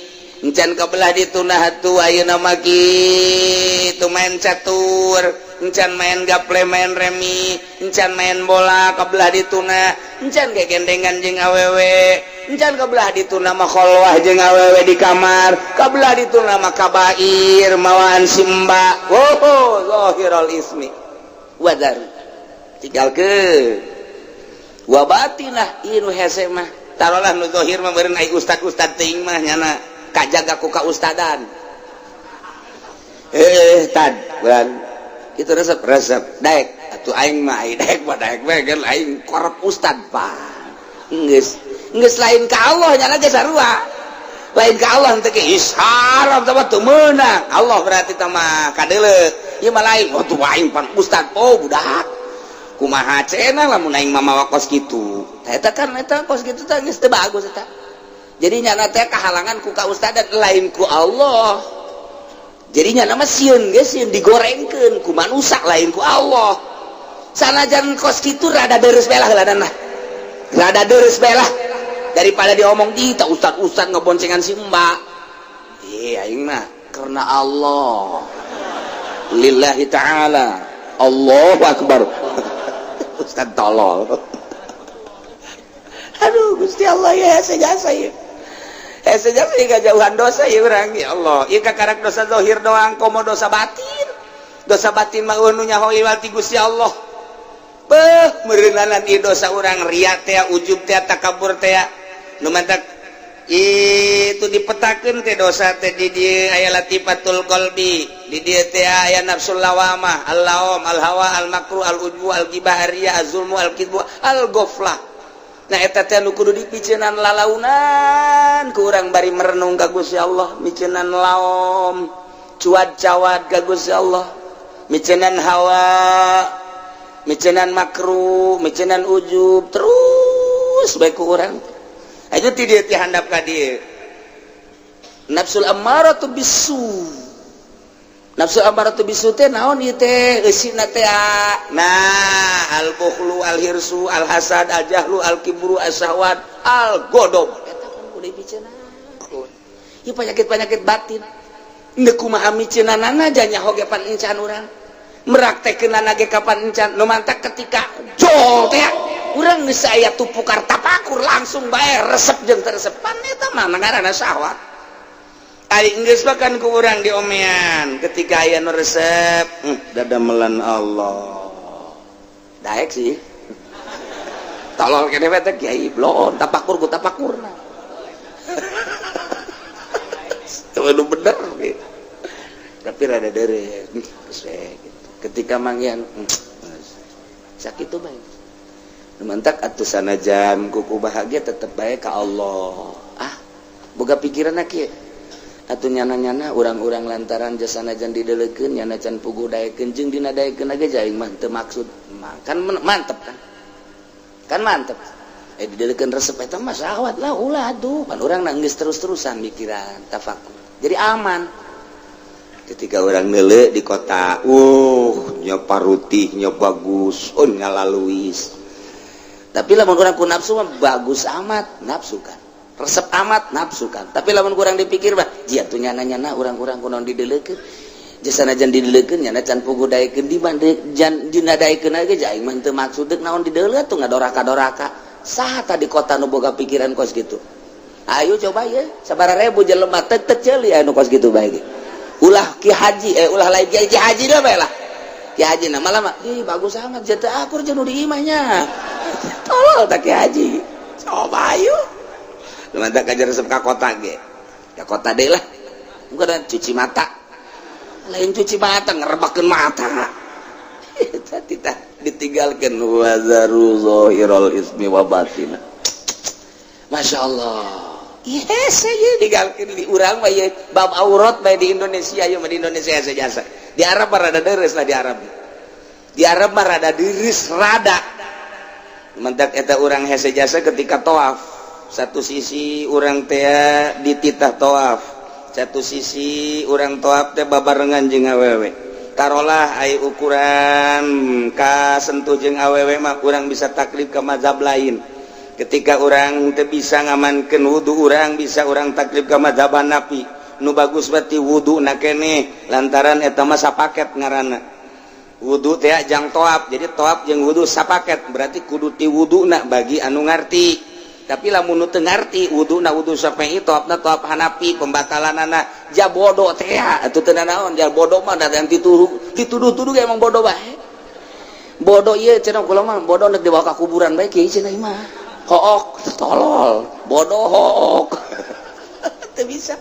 encan kebelah ditunah atuh. Ayeuna mah kitu, main catur encan, main gaple, main remi encan, main bola kebelah dituna encan, gegendengan jeung awewe encan, kebelah dituna mah kholwah jeung awewe di kamar, kebelah dituna mah kabair mawaan simba. Oh, zahirul ismi wadar, tinggalkeun. Wa batinah ieu nu hese mah. Tarolah nu zahir mah meureun ai ustad-ustad teuing mah nyana kajaga ku kaustadan. Eh, tad bulan itu resep resep daek atuh aing mah. Ai daek mah daek we kan aing korep ustad. Pak, geus geus lain ka Allah nyana ge sarua, lain ka Allah teh ge haram teh teu meunang Allah, berarti teh mah kadeuleu ieu mah lain. Oh, tuh aing pan ustad. Oh, budak kumaha cenah lamun aing mah mawa kos kitu? Tah, eta kan eta kos kitu teh geus teu bagus eta. Jadi nyana teh kahalangan ku kaustadan, lain ku Allah. Jadi nyana mah sieun ge sieun digorengkeun ku manusia, lain ku Allah. Sanajan kos kitu rada deres belah heula, rada deres belah daripada diomong di tak ustad-ustad ngeboncengan si mbak. Iya, aing mah karena Allah, lillahi ta'ala. Allahu akbar, ustad tolol. Aduh Gusti Allah, ya jasa ya, hese jasa ya, jauhan dosa ya urang. Ya Allah, ieu kakarak dosa zahir doang, komo dosa batin. Dosa batin mah nu nyaho iwal ti Gusti Allah. Beuh, meureunanan ieu dosa urang, ria teh, ujub teh, takabur teh. Nu mantak itu dipetakeun teh dosa teh di dieu aya latifatul qalbi, di dieu teh aya nafsul lawamah, al-laum, al-hawa, al-makru, al-ujbu, al-ghibah, ar-riya, az-zulmu, al-kidbu, al-ghaflah. Nah, eta teh nu kudu dipiceunan lalaunan ku urang bari merenung ka Gusti Allah, miceunan laom, cuad cawad ka Gusti Allah, miceunan hawa, miceunan makruh, miceunan ujub terus bae ku urang. Aja ti dieu ti handap ka dieu nafsul ammaratu bisu. Nafsu ammaratu bisu teh naon ieu teh eusina teh? Nah, al bukhlu, al hirsu, al hasad, al jahlu, al kibru, as syahwat, al godob. Eta kan kudu dipiceunan ieu penyakit-penyakit batin. Ndek kumaha miceunanana nyaho ge pan encan urang meraktekeunana ge kapan encan. Nu mantak ketika jol teh urang geus aya tupukar tapakur, langsung bae resep jeung teu resep pan eta mah ngaranna syahwat. Ari geus bahkan ku urang diomean ketika aya nu resep, dadamelan Allah daek sih tolol kene we teh. Kiai blon tapakur ku tapakurna. Itu bener gitu. Tapi rada dere gitu. Ketika manggihan sakit tuh baik mantak atuh. Sanajan kuku bahagia tetep baik ke Allah. Ah, boga pikiran kieu atuh nyana-nyana urang-urang lantaran jasa sanajan didelekeun nyana can puguh daekeun jeung dina daekeun ge aing mah teu maksud kan mantep kan, kan mantep. Eh, didelekeun resep eta mah syahwat lah, ulah atuh pan urang nangis terus-terusan mikiran tafakur jadi aman. Ketika orang nele di kota, nya parutihnya bagus, oh, ngalaluis. Tapi lamun urang ku nafsu mah bagus amat nafsu kan, resep amat nafsu kan. Tapi lamun kurang dipikir mah jia tuh nyana-nyana urang-urang kunaon didelekeun. Jasanajan didelekeun nya can puguh daekeun di jan dina daekeun ge, aing mah teu maksud deuk naon dideuleu tuh ngadoraka-doraka. Saha tadi kota nu boga pikiran kos gitu? Ayo coba ya, sabaraha ribu jelema teu teu ceuli anu kos gitu bae ge. Ulah ki haji, eh, ulah lain kiai, ki haji dah bae lah. Ki haji na malah mah, ih, bagus amat jatuh akur jeung nu di imahnya. Tolol tak ki haji. Coba ayo. Lu kajar resep ka kota ge. Ka kota deui lah. Bukan cuci mata, lain cuci mata, ngerebakeun mata. Eta tidak ditinggalkan وذروا ظاهر الإثم وباطنه. Masya Allah. Yes, saja ditinggalkan di urang mah ieu bab aurat bae di Indonesia ieu mah. Di Indonesia saja, di Arab mah rada deres lah. Di Arab, di Arab mah rada deres, rada mentak eta urang hese jasa ketika toaf. Satu sisi urang teh dititah toaf, satu sisi urang toaf teh babarengan jeung awewe. Tarolah ai ukuran kasentuh jeung awewe mah urang bisa taklid ke mazhab lain. Ketika urang teu bisa ngamankeun wudu, urang bisa urang taklid ke mazhab Hanafi. Nu bagus berarti wudu na keneh, lantaran eta mah sapaket ngaranna wudu teh jang toaf. Jadi toaf jeung wudu sapaket, berarti kudu ti wudu na bagi anu ngarti. Tapi lamun nu teu ngarti, wuduna wudu Syafi'i, toafna toaf Hanafi, pembatalanana ja bodoh teh atuh teu naon. Ja bodoh mah da dituduh dituduh-tuduh emang bodoh bae. Bodoh ieu cenah kula mah, bodoh nek dibawa ka kuburan bae kieu cenah mah. Hook, tolol, bodoh, hook, teu bisa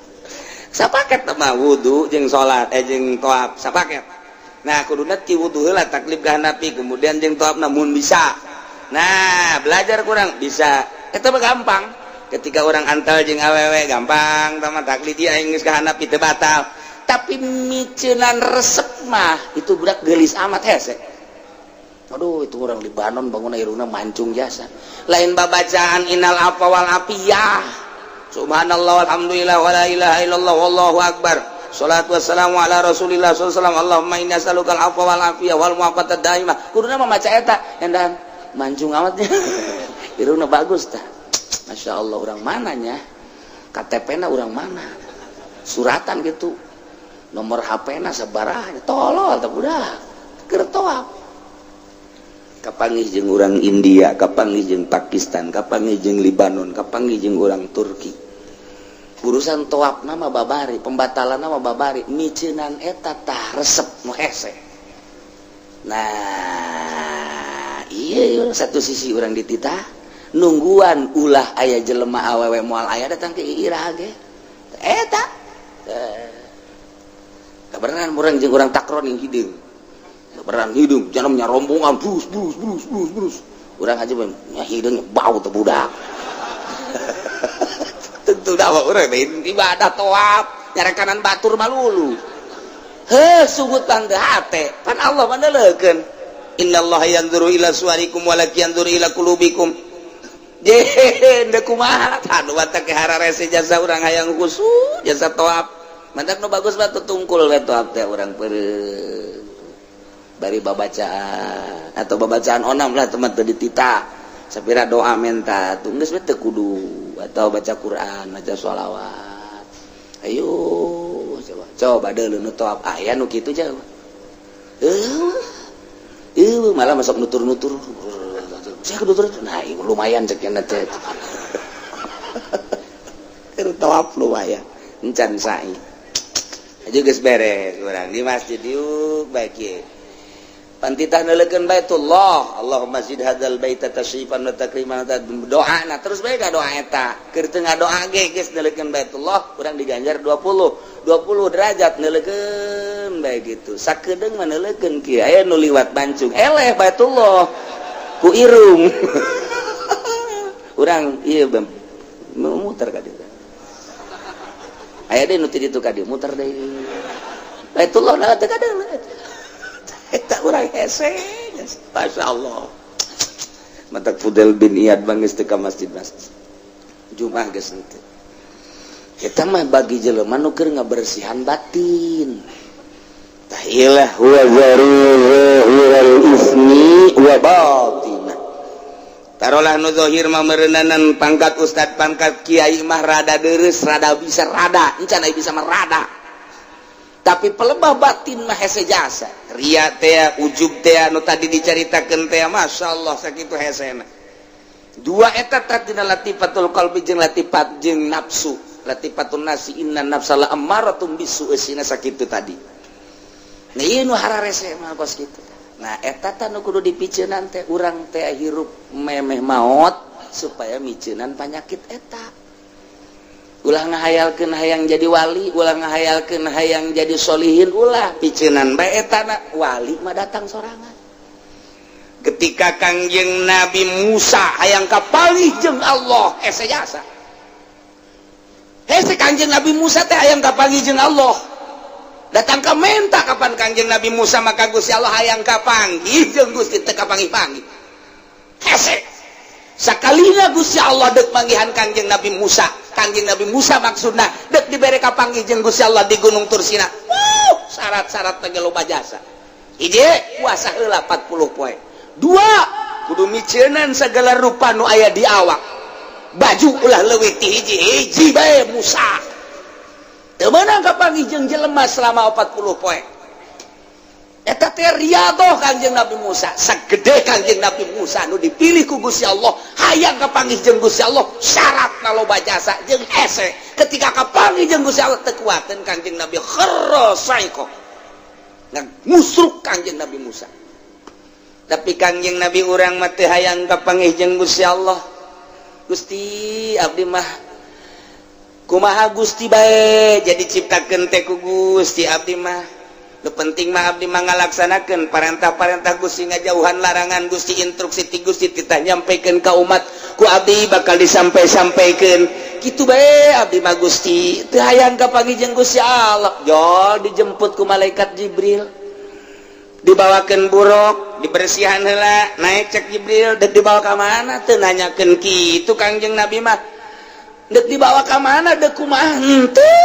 sapaket mah wudu jeung salat, eh, jeung toaf sapaket. Nah, kuduna ti wudu heula taklid ka Hanafi, kemudian jeung toaf namun bisa. Nah, belajar kurang bisa itu mah gampang. Ketika orang antal jeung awewe gampang tama taklid dia aing geus ka Hanafi teu batal. Tapi miceunan resep mah itu budak gelis amat, hese. Aduh, itu orang Libanon bangun irungna mancung jasa. Lain babacaan إن العفو والعافية, subhanallah, alhamdulillah, ولا إله إلا الله, والله أكبر, Salatu wassalamu ala Rasulillah sallallahu, اللهم إني أسألك العفو والعافية والمعافاة الدائمة. Kuduna mah maca eta endan mancung amatnya. Irungna bagus tah. Masya Allah, orang mananya? KTP na orang mana? Suratan gitu. Nomor HP na sabaraha? Tolol tah budak. Keur toaf. Kapanggih jeung urang India, kapanggih jeung Pakistan, kapanggih jeung Libanon, kapanggih jeung urang Turki. Urusan toaf nama babari, pembatalan nama babari, miceunan eta tah resep nu hese. Nah, iya, satu sisi orang dititah nungguan ulah aya jelema awewe, moal aya datang ke iraha ge eta. Kabeneran urang jeung urang takron yang hideung. Kabeneran hideung, jangan rombongan brus brus brus brus brus. Urang aja nya hideung bau teh budak. Tentu dah urang ibadah toaf nyarekanan batur malulu. Heh, sugut pan teu hate, pan Allah mah neuleukeun. إن الله ينظر إلى صوركم ولكن ينظر إلى قلوبكم. Je, deuk kumaha? Aduh, batak hararese jasa urang hayang khusyuk jasa toaf. Mantak nu bagus mah tungkul we toaf teh urang peureum. Bari babacaan atau babacaan onam lah teman teu ditita. Sapira doa menta tuh geus we teu kudu atau baca Quran, baca sholawat. Ayo coba coba deuleu nu toaf aya nu kitu jauh. Malah masuk nutur-nutur. Saya nutur, nah lumayan cek teh. Tawaf lumayan. Encan sa'i. Aja geus beres urang di masjid yuk baik ye. Pantitah neuleukeun Baitullah, اللهم زد هذا البيت تشريفا وتكريما, doa nah terus bae doa eta. Keur teu ngadoa ge geus neuleukeun Baitullah, urang diganjar 20 20 derajat neuleukeun bae gitu. Sakedeung mah neuleukeun kieu aya nu liwat bancung eleh Baitullah ku irung. Urang ieu muter ka dieu. Aya deui nu ti ditu ka dieu muter deui. Baitullah nah teu kadeuleu. Eta urang hese. Masya Allah. Matak Fudel bin Iyad bangis teu ka masjid-masjid. Jumat geus henteu. Eta mah bagi jelema nu keur ngabersihan batin. Tah ilah وذروا ظاهر الإثم وباطنه. Tarolah nu zahir mah meureunanan pangkat ustad, pangkat kiai mah rada deres, rada bisa, rada encan aya bisa mah rada. Tapi pelebah batin mah hese jasa. Ria teh, ujub teh nu tadi dicaritakeun teh, masyaallah sakitu hesena. Dua eta tadina, latifatul qalbi jeung latifat jeung nafsu. Latifatun nafsi, inna nafsa la ammaratum bisu, eusina sakitu tadi. Nah, ieu nu hararese mah kos kitu. Nah, eta tah nu kudu dipiceunan teh, urang teh hirup memeh maot supaya miceunan panyakit eta. Ulah ngahayalkeun hayang jadi wali, ulah ngahayalkeun hayang jadi solihin, ulah, piceunan bae eta na. Wali mah datang sorangan. Ketika Kangjeng Nabi Musa hayang kapanggih jeung Allah, hese jasa. Hese Kangjeng Nabi Musa teh hayang kapanggih jeung Allah. Datang ka menta kapan Kangjeng Nabi Musa, maka Gusti Allah hayang kapanggih jeung Gusti teu kapanggih-panggih. Hese. Sakalina Gusti Allah dek manggihan Kangjeng Nabi Musa. Kangjeng Nabi Musa maksudna dek dibere kapanggih jeung Gusti Allah di Gunung Tursina. Wuh, syarat-syarat teh loba jasa. Hiji, puasa heula 40 poe. Dua, kudu miceunan segala rupa nu aya di awak. Baju ulah leuwih ti hiji, hiji bae Musa. Teu meunang kapanggih jeung jelema selama 40 poe. Eta teh riyadhah Kangjeng Nabi Musa. Sagede Kangjeng Nabi Musa nu dipilih ku Gusti Allah, hayang kapanggih jeung Gusti Allah, syaratna loba jasa jeung hese. Ketika kapanggih jeung Gusti Allah teu kuateun Kangjeng Nabi, kharra saiqo. Ngusruk Kangjeng Nabi Musa. Tapi Kangjeng Nabi urang mah teu hayang kapanggih jeung Gusti Allah. Gusti, abdi mah kumaha Gusti bae, jadi ciptakeun teh ku Gusti abdi mah. Nu penting mah abdi mah ngalaksanakeun parentah-parentah Gusti, ngajauhan larangan Gusti, instruksi ti Gusti titah nyampaikan ka umat ku abdi bakal disampai-sampaikeun. Kitu bae abdi mah Gusti, teu hayang kapanggih jeung Gusti Allah. Jol dijemput ku malaikat Jibril. Dibawakeun buruk, dibersihan heula, naik. Cek Jibril, dek dibawa ka mana? Teu nanyakeun kitu Kangjeng Nabi mah. Dek dibawa ka mana, dek kumaha? Henteu.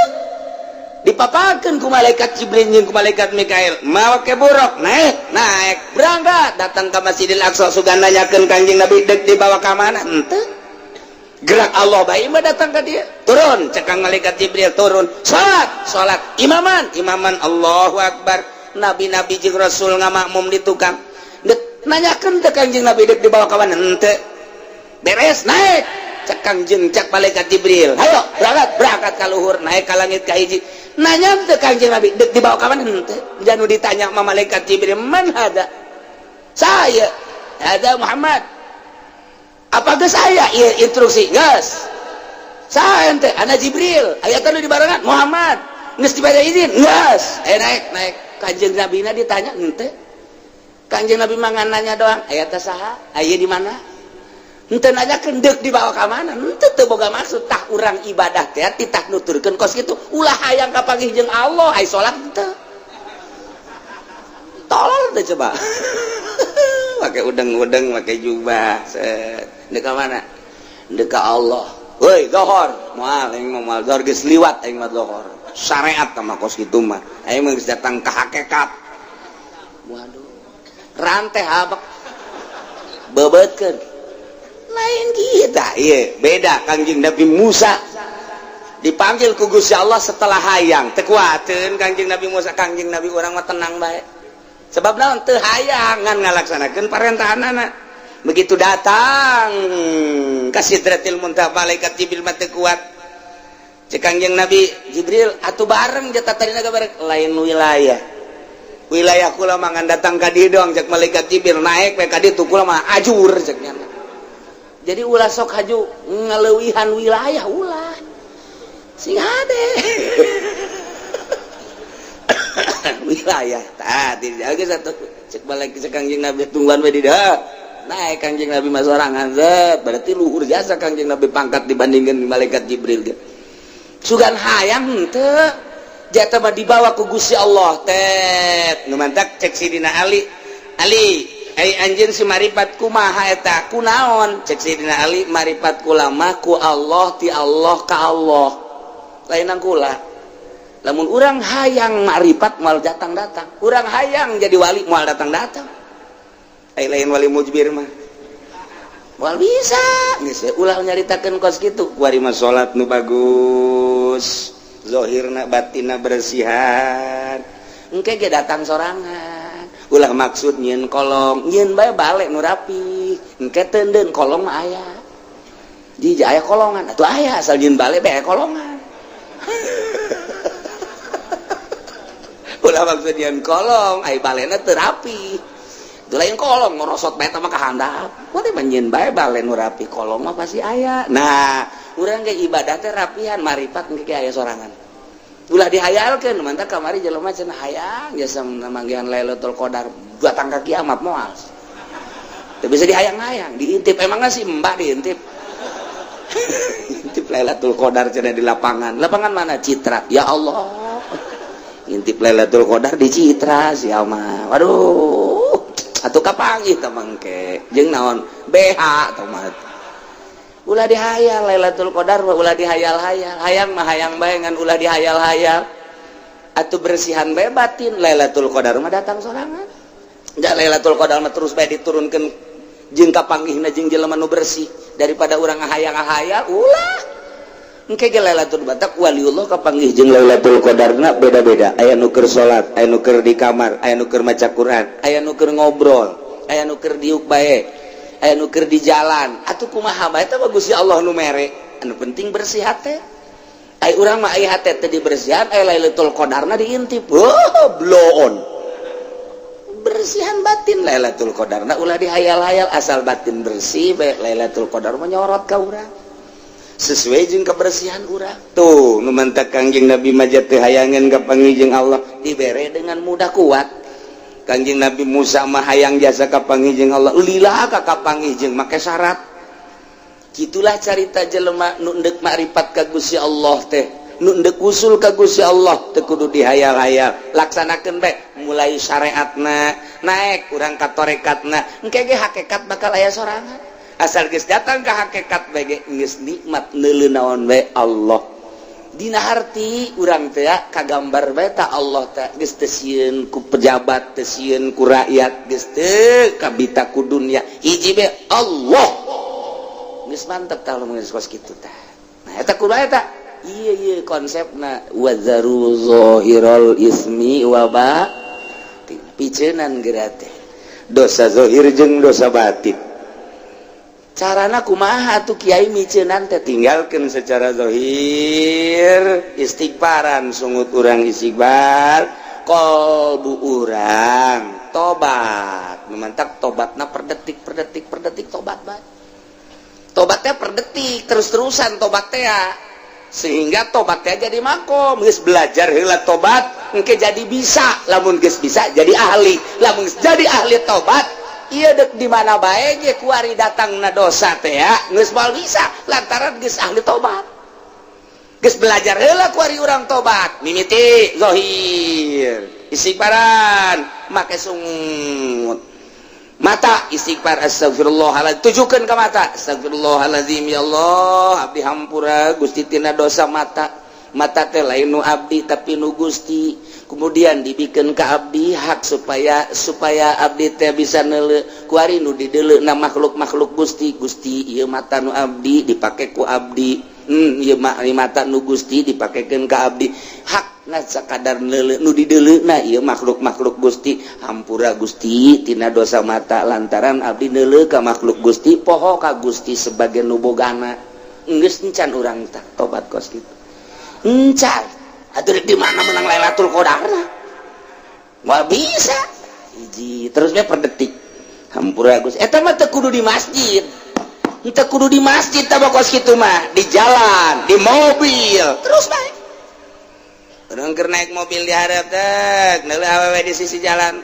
Dipapakeun ku malaikat Jibril jeung ku malaikat Mikail, mawa ke buruk, naik, naik, berangkat, datang ke Masjidil Aqsa. Sugan nanyakeun Kangjeng Nabi dek dibawa ka mana? Henteu. Gerak Allah bae mah datang ka dia. Turun, cek kang malaikat Jibril, turun, salat, salat, imaman, imaman, Allahu Akbar. Nabi-nabi jeung Rasul ngamakmum di tukang. Dek nanyakeun teh Kangjeng Nabi dek dibawa ka mana? Henteu. Beres, naik, cek Kangjeng, cek malaikat Jibril, hayo berangkat, berangkat ka luhur, naik ka langit ka hiji. Nanya teh Kangjeng Nabi dek dibawa ka mana? Henteu. Janu ditanya sama malaikat Jibril, man hada? Saya ada Muhammad. Apa geus aya ieu instruksi? Geus. Saya ente ana Jibril, aya teh nu dibarengan Muhammad. Geus dibere izin? Geus. Eh, naik, naik. Kanjeng Nabi na ditanya henteu. Kanjeng Nabi mah ngan nanya doang, aya teh saha? Aya di mana? Henteu nanyakeun deuk dibawa ka mana? Henteu, teu boga maksud. Tah, urang ibadah teh titah nuturkeun kos kitu. Ulah hayang kapanggih jeung Allah, ai salat henteu. Tolol teh coba. Pakai udeng-udeng, pakai jubah. Set. Deuk ka mana? Deuk ka Allah. Woi, zohor. Moal aing mah, moal zohor, geus liwat aing mah zohor. Syariat mah kos kitu mah. Aing mah geus datang ka hakikat. Waduh. Rantai habak. Bebeutkeun. Lain kita, iya, beda. Kangjeng Nabi Musa dipanggil ku Gusti Allah setelah hayang, teu kuateun Kangjeng Nabi Musa. Kangjeng Nabi urang mah tenang bae. Sebab naon? Teu hayang, ngan ngalaksanakeun parentahanana. Begitu datang ka Sidratil Muntaha, malaikat Jibril mah teu kuat. Cek Kangjeng Nabi Jibril, atuh bareng jatah tadina bareng, lain wilayah. Wilayah kula mah ngan datang ka dieu doang, cek malaikat Jibril, naek we ka ditu, kula mah ajur, cek nya. Jadi ulah sok haju ngaleuwihan wilayah, ulah. Sing hade. Wilayah tadi dijaga satu, cek balik cek Kangjeng Nabi, tungguan we di dieu. Naik Kangjeng Nabi mah sorangan, zet. Berarti luhur jasa Kangjeng Nabi pangkat dibandingkan malaikat Jibril ge. Sugan hayang henteu. Jatah mah dibawa ku Gusti Allah tet. Nu mantak cek Sidina Ali. Ali, ai anjeun si maripat kumaha eta? Kunaon? Cek Sidina Ali, maripat kula mah ku Allah, ti Allah ka Allah. Lainan kula. Lamun urang hayang maripat moal datang-datang. Urang hayang jadi wali moal datang-datang. Ai lain wali mujbir mah. Moal bisa. Geus we ulah nyaritakeun kos kitu. Kuari mah salat nu bagus. Zohirna batinna bersihan, engke ge datang sorangan. Ulah maksud nyieun kolong, nyieun bae balik nu rapi. Engke teundeun kolong mah aya. Di aya kolongan atuh aya, asal nyieun balik bae kolongan. Ulah maksud nyieun kolong, ai balena teu rapi. Itu lain kolong ngorosot bae mah ka handap. Kudu mah nyieun bae bale nu rapi, kolong mah pasti aya. Nah, urang ge ibadah teh rapihan, maripat engke aya sorangan. Ulah dihayalkeun, mantap kamari jelema cenah hayang jasa manggihan Lailatul Qadar datang ka kiamat moal. Teu bisa dihayang-hayang, diintip emangna si Mbak diintip. Intip Lailatul Qadar cenah di lapangan. Lapangan mana? Citra. Ya Allah. Intip Lailatul Qadar di Citra sia mah. Waduh. Atuh kapanggih tah mangke. Jeung naon? BH tah mah. Ulah dihayal Lailatul Qadar mah, ulah dihayal-hayal. Hayang mah hayang bae ngan ulah dihayal-hayal. Atuh bersihan bae batin, Lailatul Qadar mah datang sorangan. Ja Lailatul Qadar mah terus bae diturunkeun jeung kapanggihna jeung jelema nu bersih daripada urang ngahayang-ngahayal ulah. Engke ge Lailatul Batak waliullah kapanggih jeung Lailatul Qadarna beda-beda. Aya nu keur salat, aya nu keur di kamar, aya nu keur maca Quran, aya nu keur ngobrol, aya nu keur diuk bae, aya nu keur di jalan. Atuh kumaha bae eta mah Gusti Allah nu mere. Anu penting bersih hate. Ai urang mah aya hate teh dibersihan, aya Lailatul Qadarna diintip. Oh, bloon. Bersihan batin Lailatul Qadarna ulah dihayal-hayal, asal batin bersih bae Lailatul Qadar mah nyorot ka urang. Sesuai jeung kebersihan urang. Tuh, nu mantak Kangjeng Nabi majat teu hayangeun kapanggih jeung Allah dibere dengan mudah kuat. Kangjeng Nabi Musa mah hayang jasa kapanggih jeung Allah, lila ka kapanggih jeung make syarat. Gitulah carita jelema nu endek makrifat ka Gusti Allah teh, nu endek usul ka Gusti Allah teu kudu dihayal-hayal, laksanakeun bae mulai syariatna naik urang ka torekatna, engke ge hakikat bakal aya sorangan. Asal geus datang ka hakikat bae ge geus nikmat neuleu naon bae Allah. Dina harti urang teh kagambar bae ta Allah teh geus teu sieun ku pejabat, teu sieun ku rakyat, geus teu kabita ku dunya. Hiji bae Allah. Geus mantep tah lamun geus kos kitu tah. Nah eta kudu eta. Ieu ieu konsepna wazaru zahiral ismi wa batin. Piceunan geura teh. Dosa zahir jeung dosa batin. Carana kumaha tuh kiai miceunan teh? Tinggalkeun secara zahir, istighfaran, sungut urang istighfar, kolbu urang tobat. Memantak tobatna per detik per detik per detik tobat bae. Tobatnya per detik terus-terusan tobat teh, sehingga tobatnya jadi makom. Geus belajar heula tobat, engke jadi bisa. Lamun geus bisa jadi ahli, lamun geus jadi ahli tobat, iya dek di mana bae ge kuari datangna dosa teh ya geus moal bisa lantaran geus ahli tobat. Geus belajar heula kuari urang tobat, mimiti zahir istighfaran make sungut mata istighfar, astagfirullahaladzim, tujukan ke mata, astagfirullahaladzim, ya Allah abdi hampura Gusti tina dosa mata. Mata teh lain nu abdi tapi nu Gusti, kemudian dibikin ke abdi hak supaya supaya abdi teh bisa neuleu kuari nu dideuleu na makhluk-makhluk Gusti. Gusti, ieu mata nu abdi dipake ku abdi, ieu mata nu Gusti dipakekeun ka abdi, hak na sakadar neuleu nu dideuleu na ieu makhluk-makhluk Gusti, hampura Gusti tina dosa mata lantaran abdi neuleu ka makhluk Gusti, poho ka Gusti sebagai nu bogana. Geus encan urang tah tobat kos kitu encan atuh di mana menang Lailatul Qadarna moal bisa. Hiji terusnya per detik hampura Gusti, eta mah teu kudu di masjid, teu kudu di masjid tah kos kitu mah, di jalan, di mobil terus bae. Urang keur naik mobil di hareup teh neuleuh awewe di sisi jalan,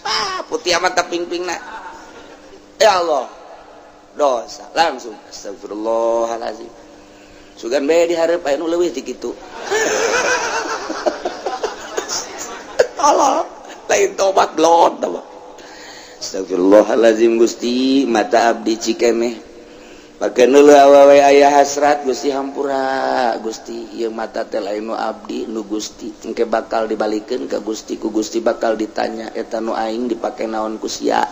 ah putih amat teh ping-pingna, ya Allah dosa, langsung astagfirullahalazim. Sugan bae di hareup aya nu leuwih ti kitu. Allah lain tobat blon tobat. Astagfirullahalazim Gusti, mata abdi cikeneh pake neuleuh awewe aya hasrat, Gusti hampura Gusti, ieu mata teh lain nu abdi, nu Gusti, engke bakal dibalikeun ka Gusti, ku Gusti bakal ditanya eta nu aing dipake naon ku sia.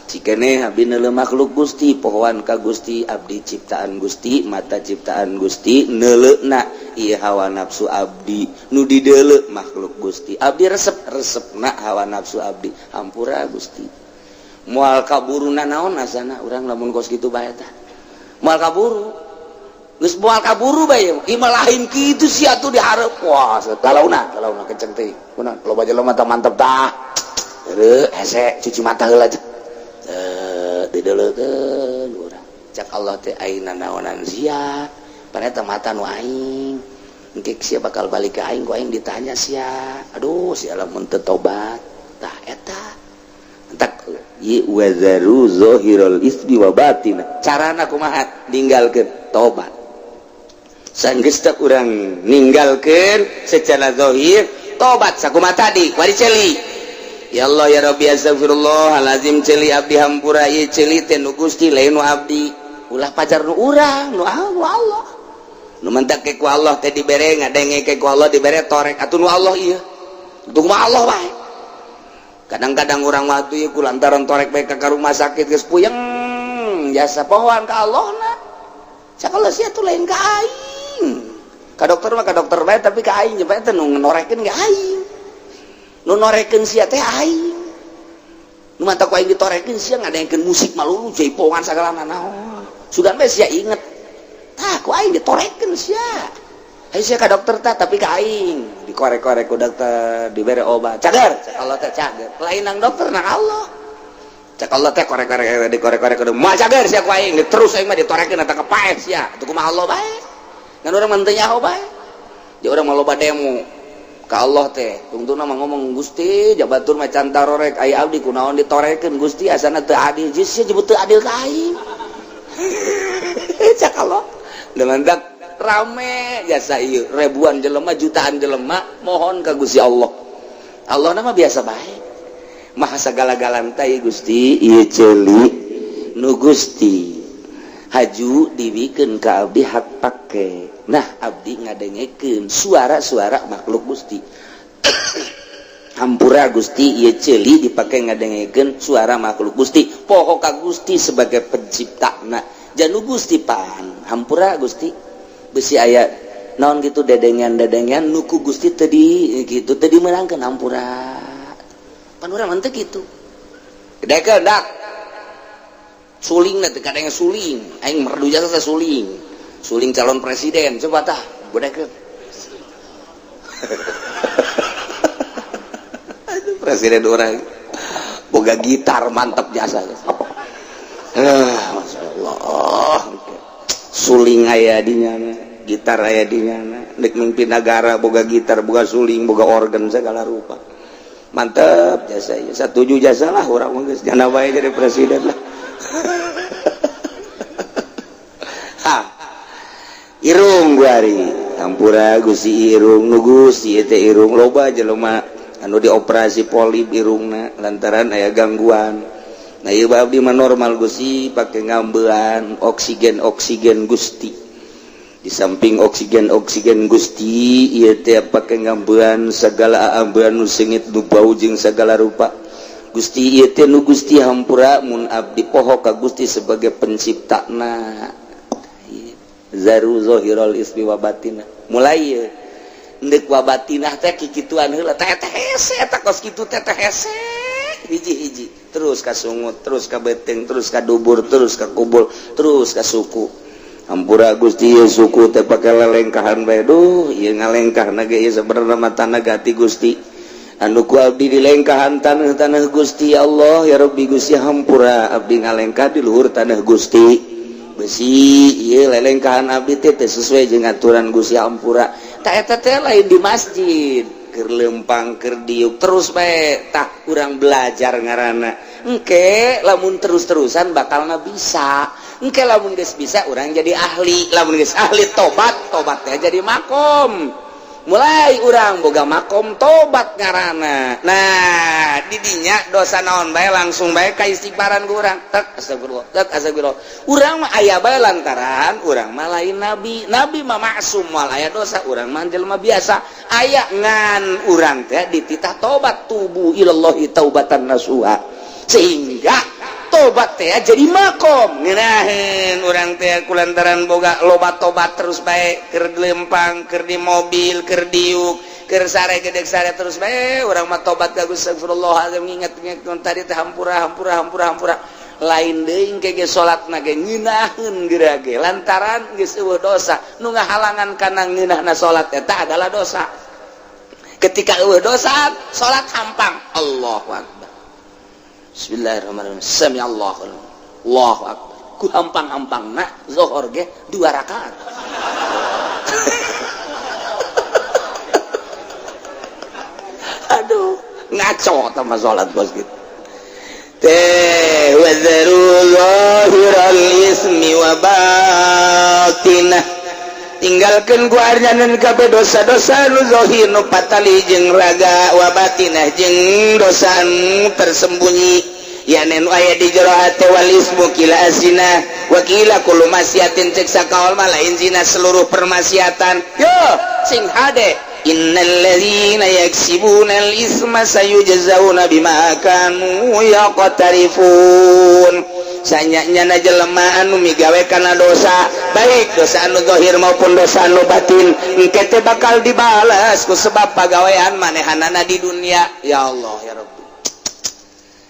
Cikeneh abdi neuleuh makhluk Gusti, pohoan ka Gusti, abdi ciptaan Gusti, mata ciptaan Gusti, neuleuhna Ieu hawa nafsu abdi nu dideuleu makhluk Gusti. Abdi resep resepna hawa nafsu abdi, hampura Gusti. Moal kaburu naon asana urang lamun kos kitu bae tah. Moal kaburu. Geus moal kaburu bae ieu mah lain kitu sia tuh dihareup. Wah, galauna galauna kenceng teh. Kunaon loba jelema mata mantep tah. Heueuh hese cuci mata heula aja. Dideuleukeun urang. Cak Allah teh ayeuna naonan sia? Paneta mata nu aing. Engke sia bakal balik ke aing, ku aing ditanya sia. Aduh, sia lamun teu tobat. Tah eta. Entak ieu wazaru zahirul ismi wa batin. Carana kumaha? Ninggalkeun tobat. Sanggeus teh urang ninggalkeun secara zahir, tobat sakumaha tadi, wari ceuli. Ya Allah ya Rabbi, astagfirullahalazim, ceuli abdi hampura, ieu ceuli teh nu Gusti lain nu abdi. Ulah pajar nu urang, nu Allah. Nu mentak ke ku Allah teh dibere ngadenge ke ku Allah dibere torek atuh nu Allah ieu. Untung mah Allah bae. Kadang-kadang urang waktu ieu ku lantaran torek bae ka rumah sakit geus puyeng jasa pohoan ka Allah na. Cak Allah sia tuh lain ka aing. Ka dokter mah ka dokter bae, tapi ka aing bae teh nu norekeun ge aing. Nu norekeun sia teh aing. Nu mantap ku aing ditorekeun sia ngadengkeun musik malulu jaipongan sagala naon. Sugan bae sia inget. Tah ku aing ditorekeun sia. Hayu sia ka dokter tah, tapi ka aing dikorek-korek ku dokter dibere obat. Cager, cak Allah teh cager. Lain nang dokter, nang Allah. Cak Allah teh korek-korek dikorek-korek kudu moal cager sia ku aing. Terus aing mah ditorekeun eta kepaeh sia. Atuh kumaha Allah bae. Ngan urang mah teu nyaho bae. Di urang mah loba demo ka Allah teh. Tungtungna mah ngomong, Gusti, jabatur mah can tarorek aya abdi kunaon ditorekeun Gusti, asana teu adil. Geus sia jebut teu adil ka aing. Cak Allah. Dengan rame jasa ieu ribuan jelema, jutaan jelema mohon ka Gusti Allah. Allah nama biasa bae. Maha sagala-galana ieu Gusti, ieu ceuli nu Gusti haju dibikeun ka abdi hak pake. Nah, abdi ngadengekeun suara-suara makhluk Gusti. Hampura Gusti, ieu ceuli dipake ngadengekeun suara makhluk Gusti. Poho ka Gusti sebagai penciptana. Janu Gusti pan hampura Gusti, besi aya naon gitu dedengan-dedengan nuku Gusti tadi gitu tadi menangkan, hampura. Pan urang mah teu kitu. Dekeun dak suling teh kadang suling aing merdu jasa teh suling suling calon presiden, coba tah bedekeun. Aduh, presiden orang boga gitar mantap jasa. Masya Allah, suling aya di nyana, gitar aya di nyana, dek mimpin negara boga gitar, boga suling, boga organ segala rupa, mantep jasa ya. Setuju jasa lah orang mah, geus nyana bae jadi presiden lah. Ha irung guari hampura Gusti, irung nu Gusti teh irung loba jelema anu dioperasi polip irungna lantaran aya gangguan. Nah, ieu abdi mah normal Gusti, pake ngambean oksigen oksigen Gusti. Di samping oksigen oksigen Gusti ieu teh pake ngambean segala ambean nu seungit, nu bau jeung segala rupa Gusti. Ieu teh nu Gusti, hampura mun abdi poho ka Gusti sebagai penciptana. Zaru zahirul ismi wa batina. Mulai ieu ndek wa batinah teh kikituan heula teh teh hese eta kos kitu teh teh hese hiji-hiji terus ka sungut, terus ka beteng, terus ka dubur, terus ka kubul, terus ka suku. Hampura Gusti, ieu suku teh pake lelengkahan bae. Duh, ieu ngalengkah ge ieu sebenarna mah tanah gati Gusti anu ku abdi dilengkahan tanah-tanah Gusti. Ya Allah ya Rabbi Gusti, hampura abdi ngalengkah di luhur tanah Gusti. Besi ieu lelengkahan abdi teh teu sesuai jeung aturan Gusti, hampura. Tah eta teh lain di masjid keur lempang keur diuk terus bae tah urang belajar ngaranna. Engke lamun terus-terusan bakalna bisa. Engke lamun geus bisa urang jadi ahli, lamun geus ahli tobat, tobatnya jadi makom. Mulai urang boga makom tobat ngaranna. Nah, didinya dosa naon bae langsung bae ka istighfaran ku urang. Tek astagfirullah, tek astagfirullah. Urang mah aya bae lantaran urang mah lain nabi. Nabi mah maksum moal aya dosa, urang mah jelema biasa. Aya ngan urang teh dititah tobat, tubu ilallahi taubatan nasuha. Sehingga Tobat teh jadi makom ngeunaheun urang teh kulantaran boga loba tobat terus bae, keur lempang, keur di mobil, keur diuk, keur sare gedeg sare terus bae urang mah tobat ka Gusti, astagfirullahalazim, nginget-nginget tadi teh, hampura, hampura, hampura, hampura. Lain deui engke ge salatna ge ngeunaheun geura ge, lantaran geus eueuh dosa. Nu ngahalangan kana ngeunahna salat eta adalah dosa. Ketika eueuh dosa, salat hampang, Allahu akbar, bismillahirrahmanirrahim, sami Allahu, Allahu akbar, ku hampang-hampangna zuhur ge 2 rakaat. Aduh, ngaco tambah salat bos gitu teh. Wadharu zahiral ismi wa batinah, tinggalkan ku arjanan kabeh dosa-dosa nu zahir nu patali jeung raga, wa batinah jeung dosa nu tersembunyi, yani nu aya di jero hate. Wal ismu kila azina wa kila kullu maksiatin, cek sakaol mah lain zina, seluruh permaksiatan. Yo sing hade, innal ladzina yaksibuna al-isma sayujzauna bima kanu yaqtarifun. Sanyanya jelema anu migawe kana dosa, baik dosa anu zahir maupun dosa anu batin, engke teh bakal dibalas ku sebab pagawean manehanana di dunia. Ya Allah, ya Rabbi,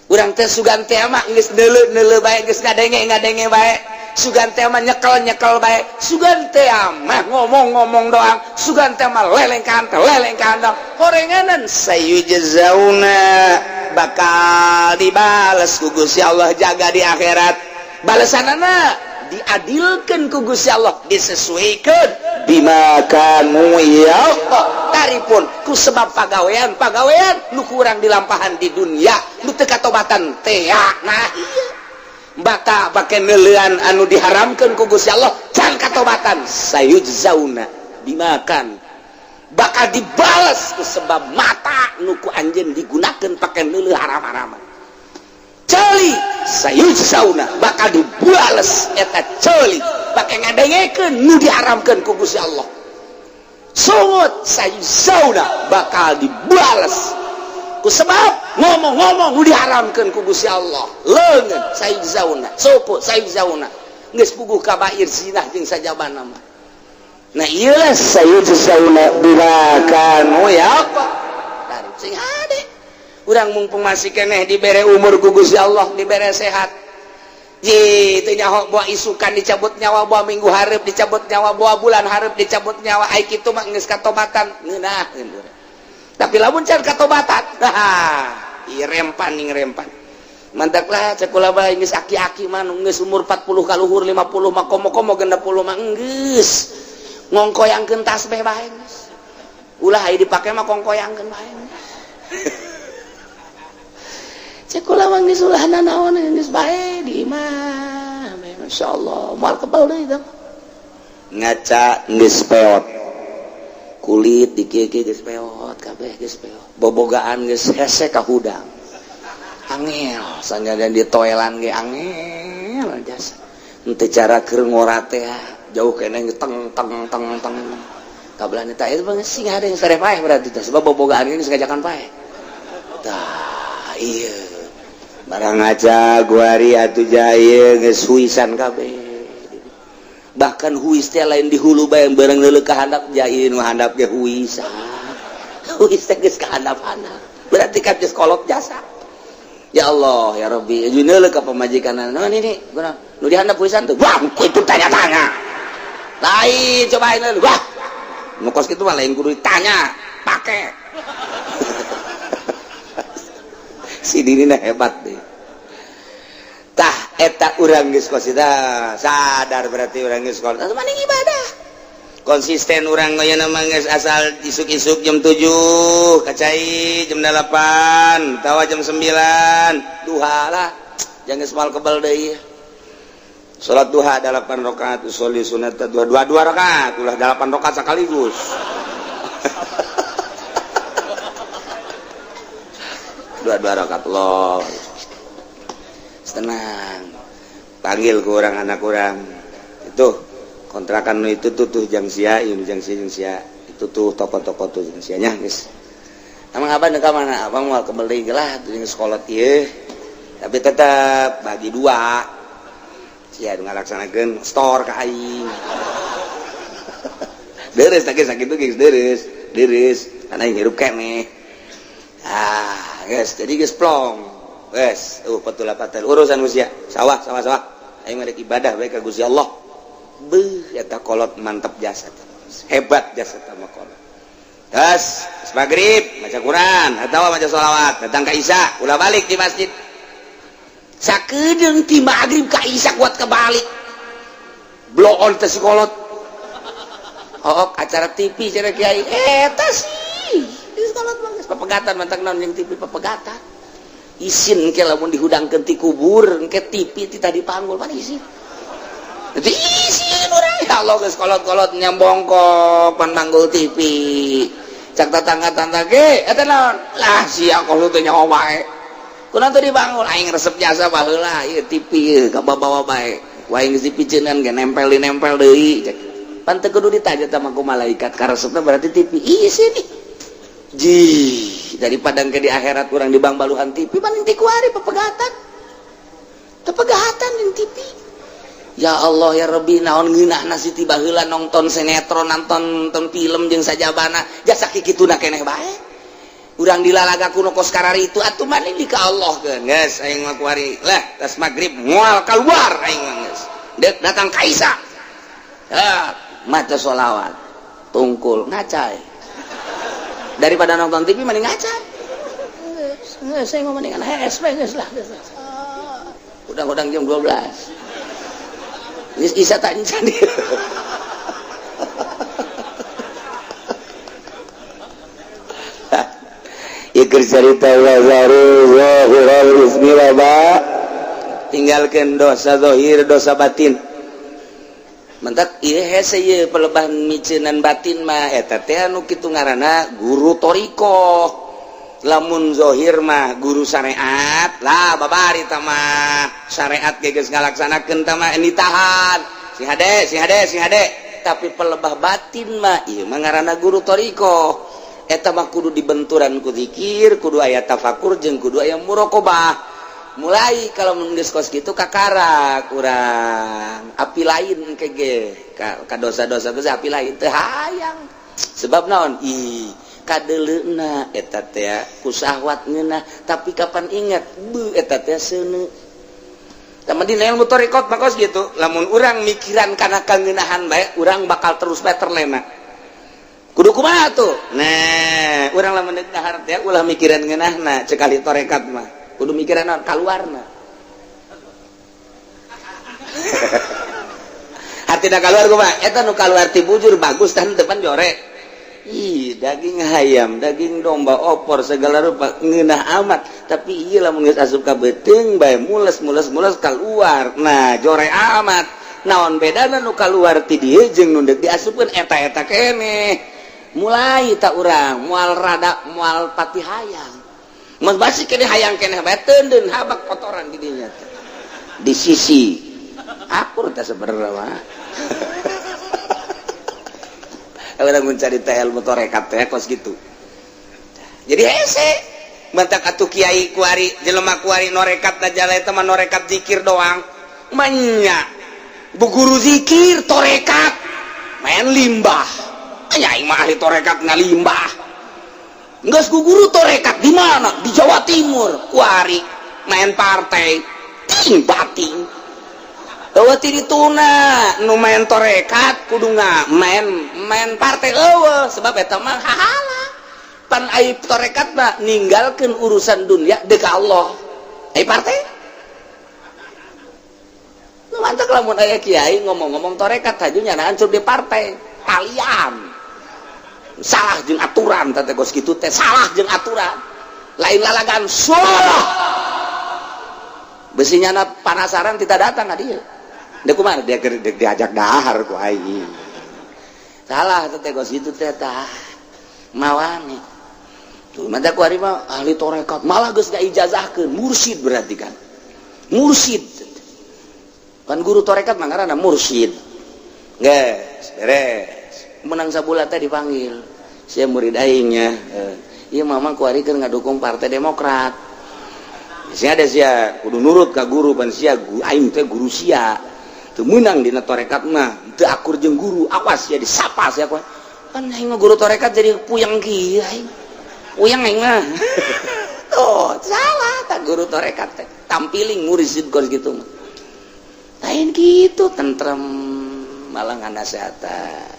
urang teh sugan teh mah geus neuleu-neuleu bae, geus ngadenge-ngadenge bae, sugan teh mah nyekel-nyekel bae, sugan teh mah ngomong-ngomong doang, sugan teh mah lelengkahan teh lelengkahan doang, horenganan. Sayujzauna, bakal dibales ku Gusti Allah jaga di akhirat. Balesanana diadilkeun ku Gusti Allah, disesuaikan bima kanu yaqtarifun, ku sebab pagawean-pagawean nu kurang dilampahan di dunia, nu teu katobatan teh. Nah iya, bata pake neuleuan anu diharamkeun ku Gusti Allah, can katobatan, sayujzauna dimakan, bakal dibales ku sebab mata nu ku anjeun digunakeun pake neuleuh haram-haraman. Ceuli, sayujzauna, bakal dibales eta ceuli pake ngadengekeun nu diharamkeun ku Gusti Allah. Sungut, sayujzauna, bakal dibales ku sebab ngomong-ngomong nu diharamkeun ku Gusti Allah. Leungeun, sayujzauna. Suku, sayujzauna. Geus puguh kabair zinah jeung sajabana mah. Nah iyalah, sayujzauna bima kanu yaqtarifun. Sing hade urang, mumpung masih keneh dibere umur ku Gusti Allah, dibere sehat. Ji teu nyaho boa isukan dicabut nyawa, boa minggu hareup dicabut nyawa, boa bulan hareup dicabut nyawa. Ai kitu mah geus katobatan ngeunaheun urang. Tapi lamun can katobatan, ieu rempan ning rempan. Mantaklah cek kula bae, geus aki-aki mah nu geus umur 40 kaluhur, 50 mah, komo-komo 60 mah, geus ngongkoyangkeun tasbih bae geus. Ulah aya dipake mah, kongkoyangkeun bae. Cek kula mah geus ulah nanaon, geus bae di imah. Masyaallah, moal kebal deui tah. Ngaca geus peot. Kulit di kieu geus peot kabeh, geus peot. Bobogaan geus hese ka hudang. Angel, sanajan di toelan ge angel jasa. Henteu cara keur ngora teh jauh keneh teng teng teng teng. Kabelah teh itu mah sing ada yang sare paeh berarti teh, sebab bobogaan geus ngajakan paeh. Tah iya. Barang ngaca guari atuh jaya geus huisan kabeh. Bahkan huis teh lain di hulu bae, barang leuleuk ka handap jai, nu handap ge huisan. Huis teh geus ka handap-handap. Berarti kan geus kolot jasa. Ya Allah, ya Rabbi, jeung leuleuk ka pamajikan. Naon ini? Guna nu di handap huisan tuh. Wah, itu tanya-tanya. Lain cobain leuleuk. Wah. Nu kos kitu mah lain kudu ditanya, pake. Si Dini hebat deh. Tah eta urang geus kos sadar, berarti urang geus kos maning ibadah konsisten. Urang aya mah geus asal isuk-isuk jam 7 kacai, jam 8 tawa jam 9 duha lah, jangan geus moal kebal deui. Salat duha 8 rakaat, usolli sunat dua dua dua rakaat, ulah 8 rakaat sekaligus. Dua dua rakaat loh. Tenang, panggil ke orang anak orang itu kontrakan itu tuh tuh jang sia ini, jang sia, jang sia itu tuh, toko-toko tuh jang sia nya geus. Emang abang ka mana? Abang mau kembali lah jeung sekolah ieu. Tapi tetap bagi dua. Sia nu ngalaksanakeun store ka aing. Deres tak sakitu geus deres, deres. Karena aing hirup keneh. Ah, geus jadi geus plong. Geus, patula patel urusan usia. Sawah, sawah, sawah. Aing mah ibadah bae ka Gusti Allah. Beuh, eta kolot mantap jasa. Hebat jasa mah kolot. Terus, maghrib maca Quran atau maca sholawat, datang ka Isya, ulah balik di masjid. Sakedeung ti maghrib ka Isya kuat kebalik. Blow on teh si kolot. Oh, acara TV cenah kiai. Eta sih. Di kolot mah geus papegatan mantak naon jeung TV papegatan. Isin ke lamun dihudangkeun ti kubur, engke TV ti tadi panggul pan isin. Jadi isin urang ya Allah geus kolot-kolot nyambongkok pan manggul TV. Cak tetangga-tetangga ge eta naon? Lah sia kolot teh nyawa wae. Kunaon teu dibangun aing resep jasa baheula ieu TV ieu kabawa bae. Wae geus dipiceunan ge nempel nempel deui cek. Pan teu kudu ditanya tah ku malaikat karesepna berarti TV. Isin ih. Ji, daripada ke di akhirat kurang di bang baluhan TV paling ti kuari pepegatan. Tepegatan di TV. Ya Allah ya Rabbi naon ngeunahna si baheula nonton sinetron nonton nonton film jeung sajabana jasa kikituna keneh bae. Urang dilalaga kuno kos kararitu atuh maning di ka Allah keun geus aing mah kuari lah tas magrib moal keluar aing mah geus. Deuk datang ka Isa. Ah, maca sholawat tungkul ngacai. Daripada nonton TV mending ngacai. Geus saya mah mendingan HSP geus lah. Udang-udang jam 12. Geus Isa tak encan. Ieu cerita tinggalkan dosa zahir dosa batin. Mentak ieu hese ieu pelebah miceunan batin mah eta teh anu kitu ngaranna guru thoriqoh. Lamun zahir mah guru syariat lah babari tah mah syariat ge geus ngalaksanakeun tah mah ditahan. Si hade, si hade, si hade. Tapi pelebah batin mah ieu mah ngaranna guru thoriqoh. Eta mah kudu dibenturan ku zikir, kudu aya tafakur jeung kudu aya muraqabah. Mulai kalau mun geus kos kitu kakara kurang api lain ke ge ka dosa-dosa geus api lain teu hayang. Sebab naon? Ih, kadeleuna eta teh ku syahwat ngeunah, tapi kapan ingat beuh eta teh seuneu. Tah dina ilmu thoriqot mah kos kitu, lamun urang mikiran kana kangeunahan bae, urang bakal terus bae terlena. Kudu kumaha tuh? Nah, urang lamun deuk dahar teh ulah mikiran ngeunahna cek ahli tarekat mah. Kudu mikiran naon kaluarna. Hartina kaluar kumaha? Eta nu kaluar ti bujur bagus tah depan jore. Ih, daging hayam, daging domba, opor segala rupa ngeunah amat. Tapi ieu lamun geus asup ka beuteung bae mules mules mules kaluar. Nah, jore amat. Naon bedana nu kaluar ti dieu jeung nu deuk diasupkeun eta-eta keneh. Mulai tak urang moal rada moal pati hayang. Mun basi keneh hayang keneh bae teundeun habak kotoran di dinya teh. Di sisi akur teh sebenarnya mah. Urang mencari teh ilmu tarekat teh kos gitu. Jadi hese mentak atuh kiai kuari jelema kuari norekat da jala eta mah norekat zikir doang. Manya bu guru zikir torekat main limbah. Nya aing mah ahli torekat ngalimbah. Geus ku guru torekat di mana? Di Jawa Timur. Kuari main partai ting bating. Eueuh ti dituna nu main torekat kudu main main partai eueuh sebab eta mah hahala. Pan ai torekat mah ninggalkeun urusan dunia deuk ka Allah. Ai partai? Nu mantak lamun aya kiai ngomong-ngomong torekat haju nyana hancur di partai. Kalian salah jeung aturan teh kos kitu teh salah jeung aturan. Lain lalagan salah. Besi nyana panasaran tidak datang ka dieu. Deuk kumaha dia diajak dahar ku aing. Salah teh kos kitu teh tah. Mawani. Tuh mata ku ari mah ahli tarekat malah geus ngaijazahkeun mursyid berarti kan. Mursyid. Kan guru tarekat mah ngaranna mursyid. Geus beres. Menang sabulan teh dipanggil. Sia murid aingnya. Ieu mama ku ari keur ngadukung Partai Demokrat. Sia ada sia kudu nurut ka guru pan sia aing teh guru sia. Teu meunang dina tarekat mah, teu akur jeung guru, awas sia disapa sia kuat. Kan aing mah guru tarekat jadi puyeng kieu aing. Puyeng aing mah. Oh, salah tak guru tarekat teh. Tampiling mursid kos gitu mah. Lain gitu tentrem malah nganasehatan.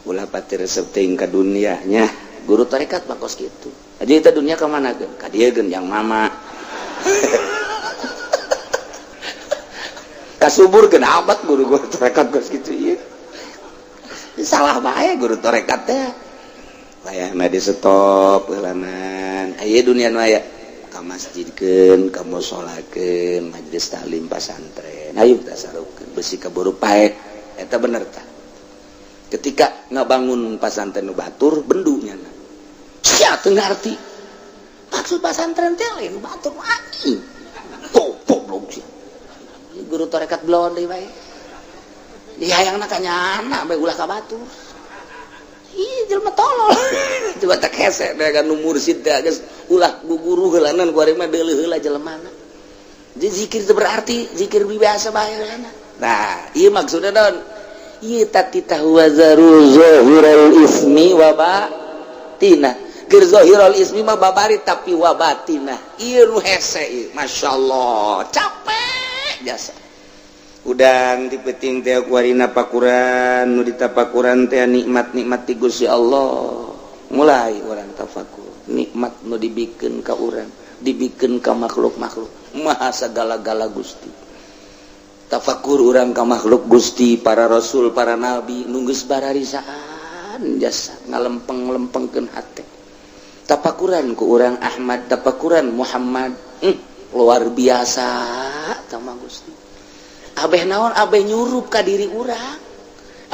Ulah pati resep teuing ka dunianya. Guru tarekat mah kos kitu. Jadi kita dunia ka mana geun? Ka dieu geun yang mama. Kasubur geun amat guru-guru tarekat kos kitu ieu. Salah bae guru tarekat teh. Layana di stop heulanan. Aya dunia nu aya ka masjidkeun, ka musolakeun, majelis taklim pasantren. Ayo tasarufkeun besi kaburu pae. Eta bener tah. Ketika ngabangun pasantren nu batur bendunya. Sia teu ngarti. Maksud pasantren teh lain batur anjing. Goblok sia. Guru tarekat belon deui bae. Dihayangna ka nyana bae ulah ka batur. Ih, jelema tolol. Coba tak hese teh kan nu mursid teh geus ulah guguru heulanan ku ari mah deuleuh heula jelemana. Jadi zikir teu berarti zikir biasa bae heulana. Nah, ieu maksudna naon? Ieu tatita huwa zaru zahiral ismi wa batina. Keur zahirul ismi mah babari tapi wa batina. Ieu nu hese ieu, masyaallah, capek jasa. Udang di peting teh kuarina pakuran nu ditapakuran teh nikmat-nikmat ti Gusti Allah. Mulai urang tafakur, nikmat nu dibikeun ka urang, dibikeun ka makhluk-makhluk. Maha sagala-gala Gusti. Tafakur urang ka makhluk Gusti, para rasul, para nabi nu geus bararisaan jasa ngalempeng-lempengkeun hate. Tafakuran ku urang Ahmad, tafakuran Muhammad, luar biasa tama Gusti. Abeh naon abeh nyurup ka diri urang.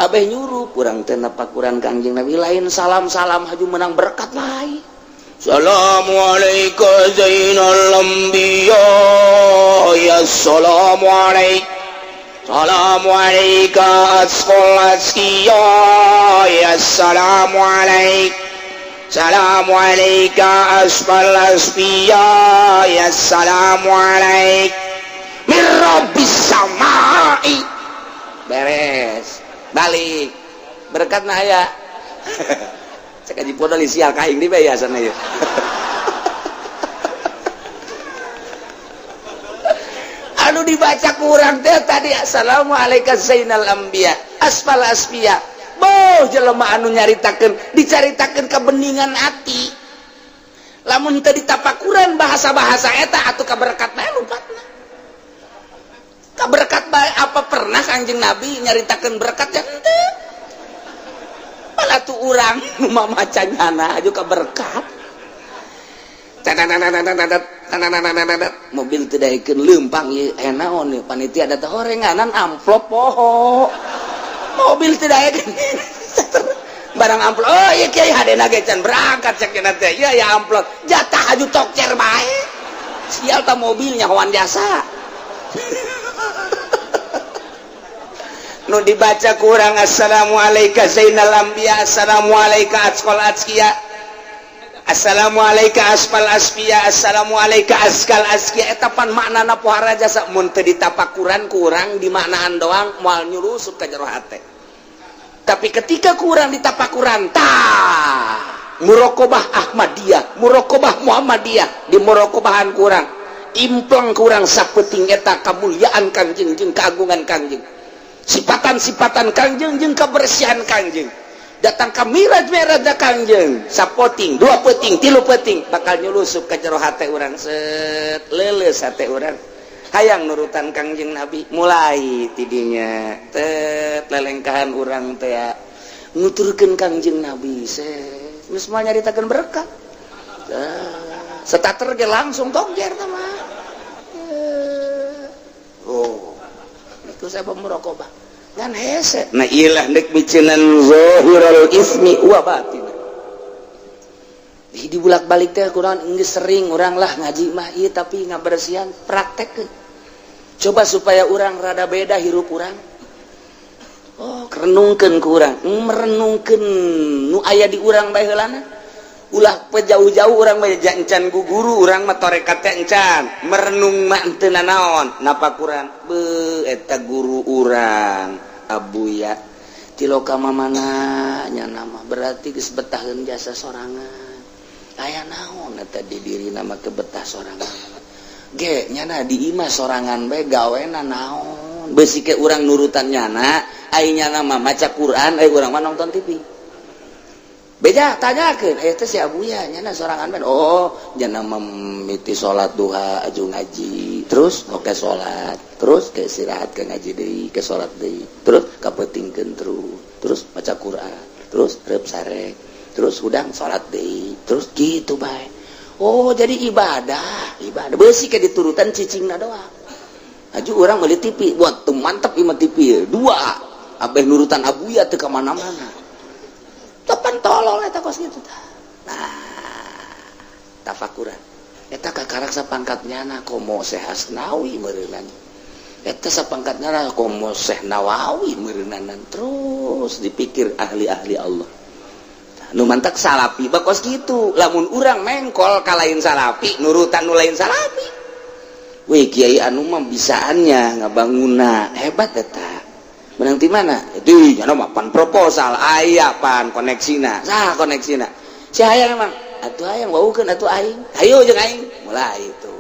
Abeh nyurup urang teh napakuran Kangjeng Nabi lain salam-salam haju menang berkat lain. Assalamualaikum zainal anbiya ya assalamualaikum. Assalamualaikum asqal asqiya ya assalamualaikum. Assalamualaikum asfal asfiya ya assalamualaikum. Mirrobbis samai. Beres balik berkat nah ya. Cek aji podol sial ka aing di bae sana ya. Anu dibaca kurang teh tadi assalamualaikum zainal anbiya asfal asfiya. Boh jelema anu nyaritakeun dicaritakeun kebeningan hati. Lamun teu ditapakuran bahasa-bahasa eta atuh kaberkat bae lupatna. Berkat bae apa pernah Kangjeng Nabi nyaritakeun berkat ya henteu. Malah tuh urang nu mamaca nyana aju ka berkat. Mobil teu daekeun leumpang ieu aya naon ieu panitia da teh horenganan amplop poho. Mobil teu daekeun. Barang amplop oh ieu kiai hadena ge can berangkat cek cenah teh. Ieu aya amplop jatah aju tokcer bae. Sial ta mobilnya hoan jasa. Nu dibaca kurang assalamualaikum zainal anbiya assalamualaikum asqal asqiya assalamualaikum asfal asfiya assalamualaikum askal asqiya. Eta pan maknana pohara jasa mun teu ditapakuran kurang dimaknaan doang moal nyulusup ka jero hate. Tapi ketika kurang ditapakuran tah muraqabah Ahmadiyah, muraqabah Muhammadiyah, di muraqabahan kurang impleng kurang sapeting eta kamuliaan Kangjeng jeung keagungan Kangjeng. Sipatan-sipatan Kangjeng jeung kebersihan Kangjeng. Datang ka miraj-miraj Kangjeng, sapoting, dua peting, tilu peting bakal nyulusup ka jero hate urang set leuleus hate urang. Hayang nurutan Kangjeng Nabi mulai tidinya tet lelengkahan urang teh nuturkeun Kangjeng Nabi set geus moal nyaritakeun berkat. Setater ge langsung tongjer tah mah. Oh, itu saya muraqabah. Ngan hese. Nah ilah deuk miceunan zahirul ismi wa batin. Di bulak-balik teh kurang geus sering urang lah ngaji mah ieu tapi ngabersihan praktekkeun. Coba supaya urang rada beda hirup urang. Oh, renungkeun ku urang, merenungkeun nu aya di urang bae heulana. Ulah jauh-jauh, urang mah encan ku guru, urang mah torekat teh encan merenung mah henteu nanaon napakuran. Be eta guru urang Abuya tiloka mana nya nama, berarti geus betaheun jasa sorangan. Aya naon eta di diri nama kebetah sorangan ge nyana di imah sorangan bae gawena naon. Besi ke urang nurutan nyana, ai nyana mah maca Quran, ai urang mah nonton TV. Beja tanyakeun eh teh si Abuya nyana sorangan bae. Oh, nyana mimiti salat duha aju ngaji terus, oke salat terus, ke istirahat, ke ngaji deui, ke salat deui terus, kapeutingkeun terus, terus maca Quran terus, reup sare terus, hudang salat deui terus, gitu bae. Oh, jadi ibadah ibadah beusi ke diturutan cicingna doang. Aju urang meuli TV buat tuh mantap ima TV dua abeh nurutan Abuya teu ka mana-mana. Tepan tolol eta kos kitu tah. Nah, tafakuran eta kakarak sapangkat nyana komo Syekh Asnawi meureunan, eta sapangkat nyana komo Syekh Nawawi meureunanan. Terus dipikir ahli-ahli Allah nu mantak salapi bakos gitu. Lamun urang mengkol ka lain salapi, nurutan nu lain salapi, wih, kiai anu mah bisaannya ngabanguna hebat, eta menang di mana di nyana mah pan proposal aya, pan koneksina sah, koneksina si hayang emang atuh hayang waukeun atuh aing, hayu jeung aing mulai itu.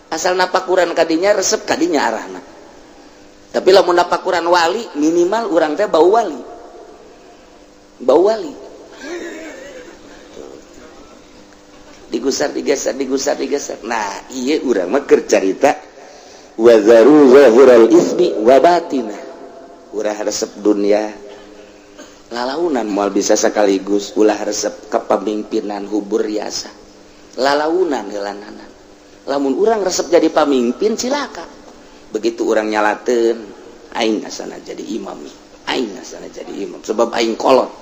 Asal napakuran kadinya, resep kadinya arahna. Tapi lamun napakuran wali, minimal urang teh bau wali, bau wali. Digusar digeser, digusar digeser. Nah, iya, urang mah keur carita wa zaru zahiral ismi wa batinah. Ulah resep dunia, lalaunan moal bisa sekaligus. Ulah resep kepemimpinan, hubur riasa, lalaunan heulananan. Lamun urang resep jadi pamimpin, cilaka. Begitu urang nyalateun, aing asana jadi imam, aing asana jadi imam sebab aing kolot.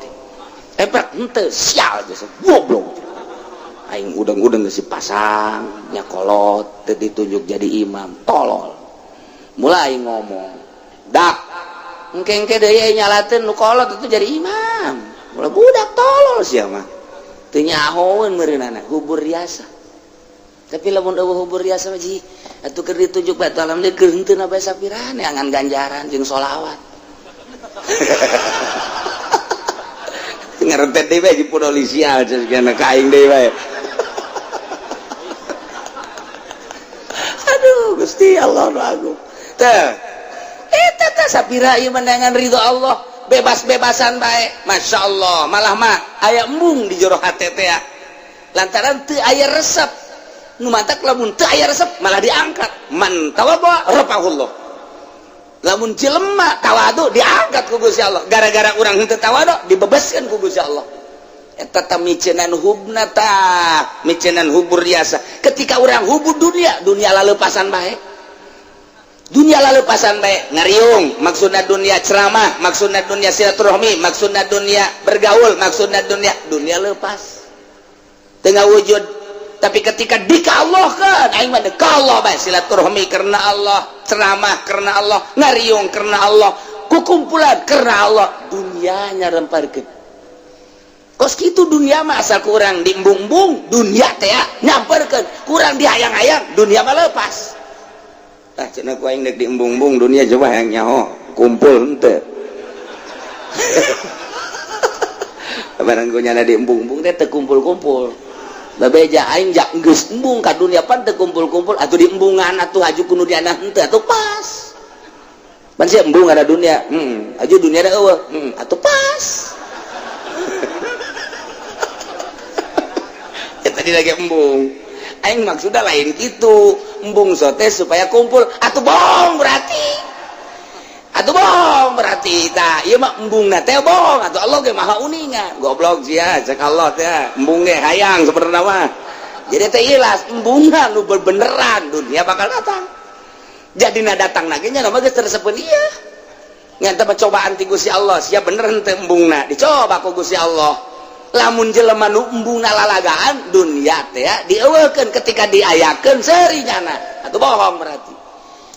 Epek henteu, sial jasa goblok. Aing udang-udang geus pasang nya kolot teu ditunjuk jadi imam, tolol. Mulai ngomong dak engke-engke deui nyalateun nu kolot itu jadi imam. Mulai budak tolol sia mah teu nyahoeun meureunana hubur riasa. Tapi lamun eueuh hubur riasa mah ji atuh keur ditunjuk batu alam keur henteu na bae sapirane angan ganjaran jeung sholawat. Ngerentet deui bae di polisial cenah ka aing deui bae. Aduh, Gusti Allah nu agung teh eta teh sapira ieu menangan ridho Allah, bebas-bebasan bae. Masya Allah, malah mah aya embung di jero hate teh lantaran teu aya resep. Nu mantak lamun teu aya resep malah diangkat. Man tawadhu rafa'ahullah. Lamun jelema tawadu diangkat ku Gusti Allah. Gara-gara urang henteu tawadu dibebaskeun ku Gusti Allah. Eta tah micenan hubna, tah micenan hubur biasa. Ketika urang hubur dunia, dunia lalepasan bae, dunia lalepasan bae. Ngariung maksudna dunia, ceramah maksudna dunia, silaturahmi maksudna dunia, bergaul maksudna dunia, dunia lepas tengah wujud. Tapi ketika dikallahkan, aing mah Allah bae, silaturahmi karena Allah, ceramah karena Allah, ngariung karena Allah, kukumpulan karena Allah, dunianya remparkeun kos kitu. Dunia mah asal kurang diembung-embung, dunia teh nyamperkeun, kurang dihayang-hayang, dunia mah lepas. Ah, cenah ku aing dek diembung-embung dunia, coba hayang nyaho kumpul henteu. Barang ku nyana diembung-embung teh teu kumpul-kumpul. Babeja aing jak geus embung ka dunia pan teu kumpul-kumpul atuh, diembungan atuh haju ku nu diana henteu atuh pas. Pan sia embung ada dunia, aju dunia da eueuh, atuh pas. Ya tadi lagi embung. Aing maksudna lain kitu, embung sote supaya kumpul atuh bohong berarti. Atuh bohong berarti. Tah, ieu mah embungna teh bohong atuh. Allah ge maha uninga. Goblok sia cek Allah teh, embung ge hayang sebenarnya mah. Jadi teh ilas embungna nu beneran dunia bakal datang. Jadi na datang lagi nya mah geus tersepeun ieu. Ngan teh cobaan ti Gusti Allah, sia bener henteu embungna, dicoba ku Gusti Allah. Lamun jelema nu embungna lalagaan dunia teh dieuweukeun, ketika diayakeun seuri nyana atuh bohong berarti.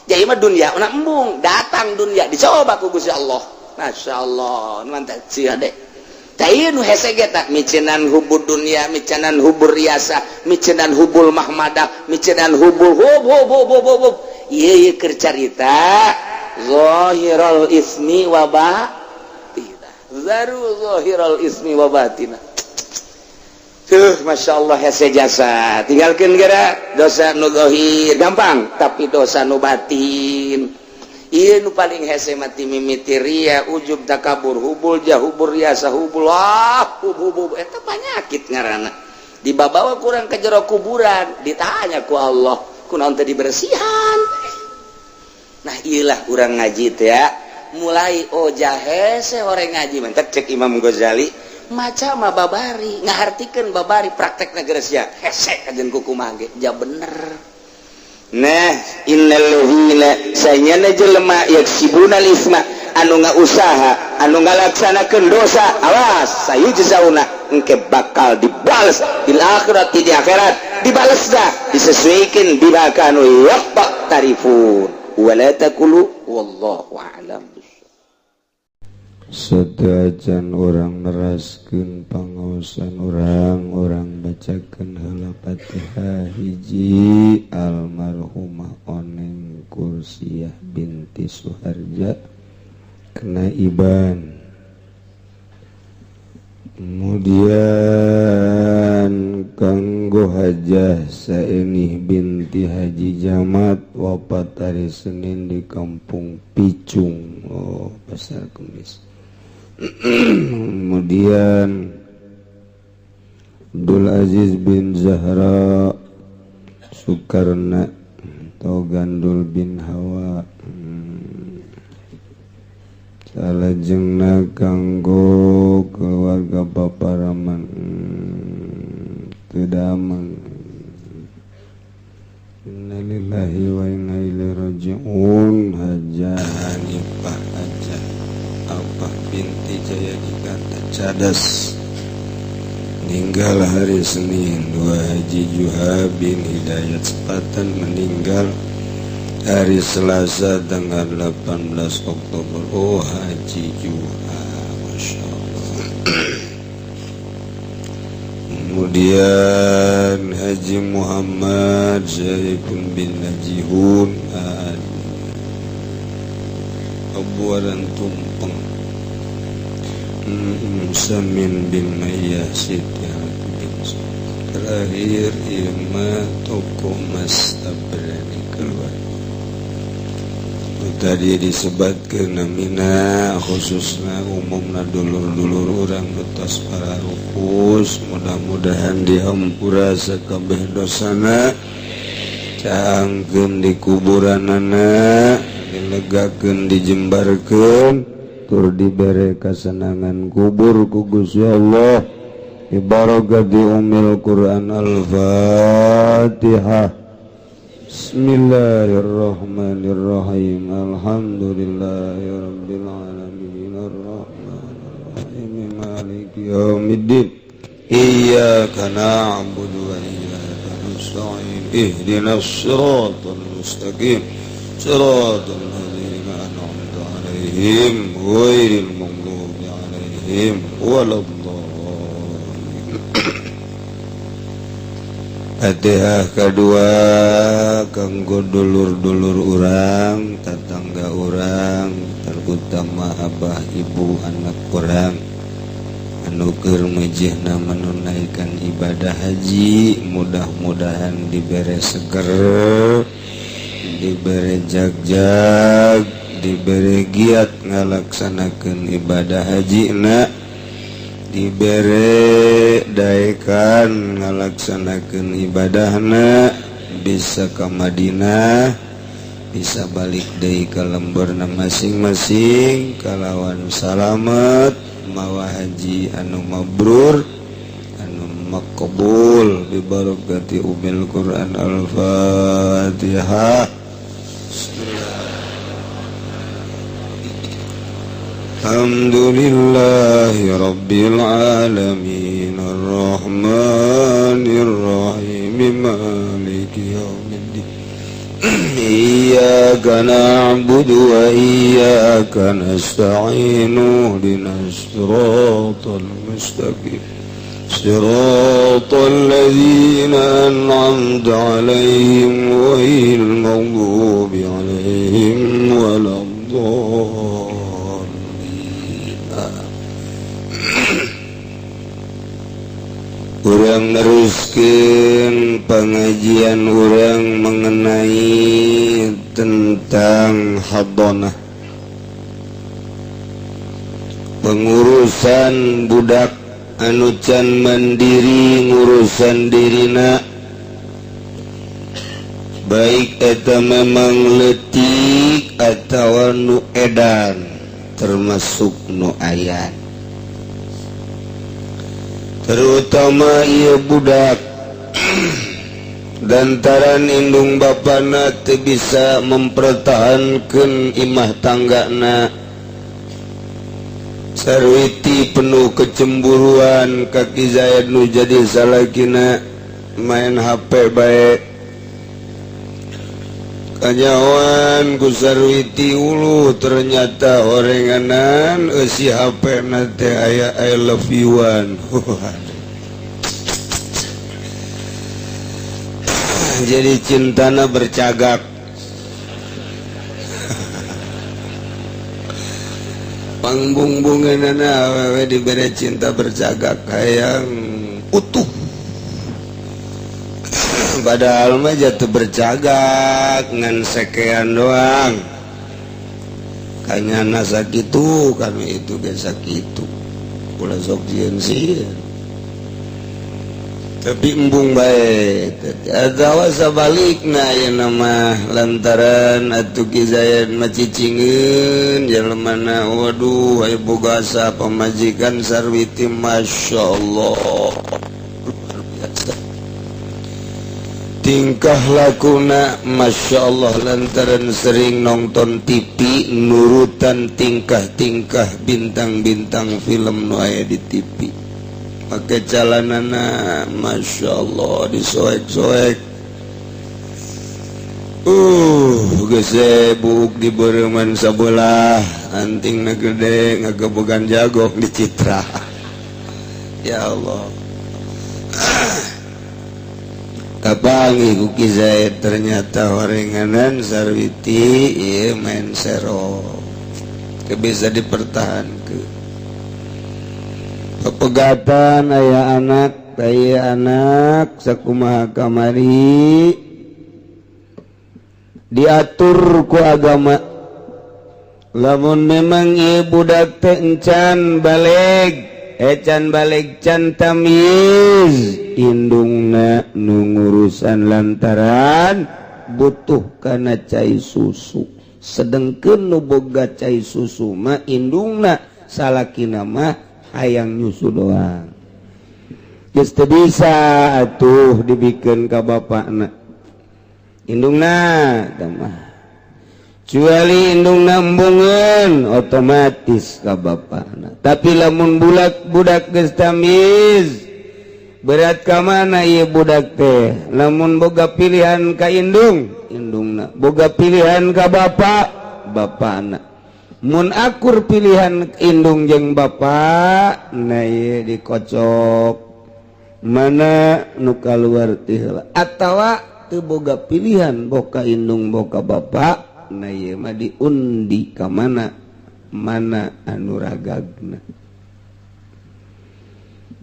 Jadi mah dunia una embung, datang dunia dicoba ku Gusti Allah. Masya Allah, mantap sia deh. Tah, nu hese ge tah micenan hubbud dunya, micenan hubbur riasah, micenan hubbul mahmadah, micenan hubbul hub hub hub hub hub, hub. Ieu ieu keur carita zahiral ismi wa batina. Zaru zahiral ismi wa batina. Tuh, Masya Allah, hese jasa. Tinggalkan geura dosa nu zahir gampang, tapi dosa nu batin ieu nu paling hese mati, mimiti ria, ujub, takabur, hubbul jah, hubbur riasa, hubbul ah hub hub hub, eta penyakit ngaranna. Dibawa kurang ke jero kuburan, ditanya ku Allah, kunaon teh dibersihan? Nah, iyalah urang ngaji teh ya mulai, oh, hese orang ngaji mentek. Cek Imam Ghazali, maca mah babari, ngahartikeun babari, praktek geus sia hese kajen kukumaha ge ja bener. Nah, innalladzina sanyana jelema yaksibuna isma anu ngausaha, anu ngalaksanakeun dosa, awas, sayujzauna, engke bakal dibales, bil akhirati, di akhirat dibales dah, disesuaikan bima kanu yaqtarifun. Wala taqulu, wallahu a'lam. Satuacan urang neraskeun pangaosan urang, urang bacakeun heula Fatihah. Hiji, almarhumah Oneng Kursiah binti Suharja kena Iban. Kemudian kanggo Hajah Saenih binti Haji Jamat, wafat hari Senin di Kampung Picung, oh, Pasar Kemis. Kemudian Abdul Aziz bin Zahra Soekarna atau Gandul bin Hawa. Salajengna kanggo keluarga Paparaman, teu damang. Innalillahi wa inna ilaihi rajiun. Hajah Hanifah, Hajah Abah binti Jayadika Cadas, meninggal hari Senin. Dua, Haji Juha bin Hidayat Sepatan, meninggal hari Selasa tanggal 18 Oktober. Oh, Haji Juha, Masya Allah. Kemudian Haji Muhammad Syarifun bin Najihun Abuaran Tumpeng, Samin bin Mayyah Siti bin. Terakhir Irma toko Mas Tabrani keluar. Tadi disebutkan namina, khususnya umumna dulur-dulur urang betos para rupus, mudah-mudahan dihampura sakabeh dosana, caangkeun di kuburanana, dilegakeun, dijembarkeun, tur dibere kasenangan kubur ku Gusti Allah, ibarakati umil Quran. Al-Fatihah. Bismillahirrahmanirrahim. Alhamdulillahirabbil alamin, arrahmanirrahim, maliki yaumiddin, iyyaka na'budu wa iyyaka nasta'in, ihdinas siratal mustaqim, siratal ladzina an'amta 'alaihim, ghairil maghdubi 'alaihim waladdallin. Fatihah kedua kanggo dulur-dulur urang, tetangga urang, terutama abah, ibu, anak urang anu keur mejehna menunaikan ibadah haji, mudah-mudahan dibere seger, dibere jagjag, dibere giat ngalaksanakeun ibadah haji na, dibere daekan ngalaksanakeun ibadahna, bisa ke Madinah, bisa balik deui ka lemburna masing-masing kalawan salamet, mawa haji anu mabrur, anu makbul, bibarakati umil Quran. Al-Fatihah. Bismillah. Alhamdulillahi Rabbil Alamin, Ar-Rahmanir Rahim, Maliki Yaumiddin. Iyyaka إياك نعبد وإياك نستعين اهدنا الصراط المستقيم صراط الذين أنعمت عليهم غير المغضوب عليهم ولا الضالين. Urang neruskeun pengajian urang mengenai tentang hadonah, pengurusan budak anu can mandiri ngurusan dirina, baik eta memang letik atau nu edan, termasuk nu ayan, terutama ieu budak lantaran indung bapana teu bisa mempertahankan imah tanggana. Sarwiti penuh kecemburuan ka Ki Zaid nu jadi salakina, main HP bae. Kanyahoan ku Sarwiti, ulu ternyata orenganan eusi HP na teh aya "I love you one". Jadi cintana bercagak. Pangbungbungeunana awewe dibere cinta bercagak, hayang utuh, padahal mah jatuh bercagak ngan sekean doang. Kanyana sakitu, kami itu ge sakitu, ulah sok sieun sieun, tapi embung bae. Atawa sabalikna, ayeuna mah lantaran atuh Ki Zaid mah cicingeun jelemana, waduh, aya boga asa pamajikan Sarwiti, Masya Allah, luar biasa tingkah lakuna, Masya Allah, lantaran sering nonton TV, nurutan tingkah-tingkah bintang-bintang film nu aya di TV, pakai calanana, Masya Allah, disoek-soek, gesebuk di beureman sabelah, anting na gede, ngagebogan jagong di citra. Ya Allah, kapanggih ku Ki Zaid, ternyata horenganan Sarwiti ieu main sero, teu bisa dipertahankeun. Pepegatan, aya anak, aya anak sakumaha kamari diatur ku agama. Lamun memang ieu budak teh encan balig, can balig, can tamyiz, indungna nu ngurusan lantaran butuh kana cai susu, sedengkeun nu boga cai susu mah indungna, salakina mah hayang nyusu doang. Geus teu bisa atuh dibikeun ka bapakna, indungna mah, kecuali indungna embungeun, otomatis ka bapakna. Tapi lamun budak budak geus tamyiz, berat ka mana ieu budak teh? Lamun boga pilihan ka indung, indungna, boga pilihan ka bapak, bapakna. Mun akur pilihan indung jeung bapak, nah, ieu dikocok mana nu kaluar ti heula, atawa teu boga pilihan, boka indung boka bapak, nah, ieu mah diundi ka mana mana anu ragagna.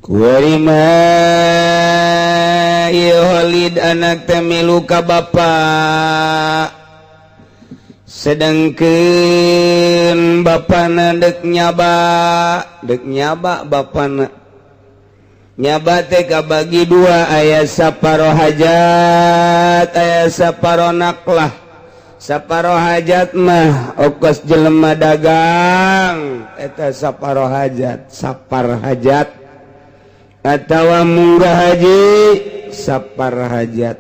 Kuari mah ieu Holid anak teh milu ka bapak, sedangkan bapana dek nyaba, dek nyaba. Bapana nyaba teh kabagi dua, aya saparo hajat, aya saparo naklah. Saparo hajat mah okos jelema dagang, eta saparo hajat, sapar hajat, atawa munggah haji, sapar hajat,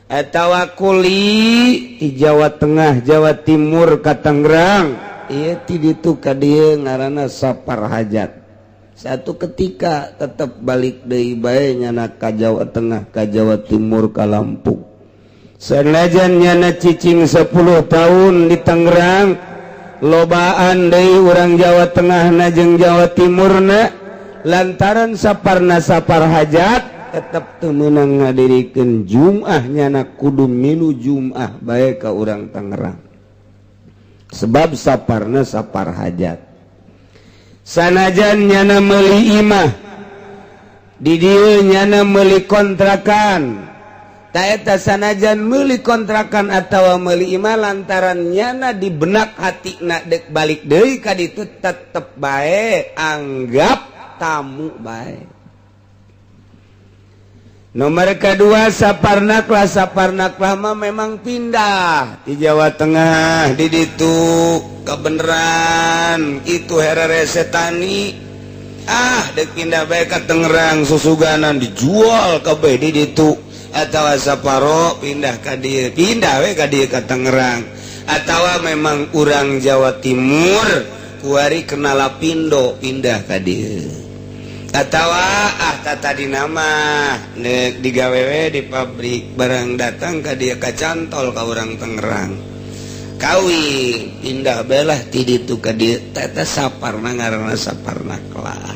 atawa kuli di Jawa Tengah, Jawa Timur ka Tangerang, ieu ti ditu ka dieu, ngaranna sapar hajat. Satu ketika tetap balik deui bae nyana ka Jawa Tengah, ka Jawa Timur, ka Lampung. Sanajan nyana cicing 10 tahun di Tangerang, lobaan deui urang Jawa Tengah na jeung Jawa Timurna, lantaran saparna sapar hajat, tetap teu meunang ngadirikeun Jum'ah. Nyana kudu milu Jum'ah bae ka urang Tangerang, sebab saparna sapar hajat. Sanajan nyana meuli imah di dieu, nyana meuli kontrakan, taeta sanajan meuli kontrakan atau meuli imah, lantaran nyana di benak hati na dek balik deui ka ditu, tetep bae anggap tamu bae. Nomor kedua, saparnaklah. Saparnaklah mah memang pindah di Jawa Tengah di ditu kebenaran itu heresetani, ah, dek pindah bae ka Tangerang, susuganan dijual kabeh di ditu, atau saparo pindah ka dieu, pindah we ka dieu ka Tangerang, atau memang urang Jawa Timur kuari kenal Lapindo pindah ka dieu, atau ah, tadi nama nek digawe di pabrik, barang datang ka dieu kacantol ka urang Tangerang, kawin, pindah belah ti ditu ka dieu. Eta saparna ngaranna saparna kelah.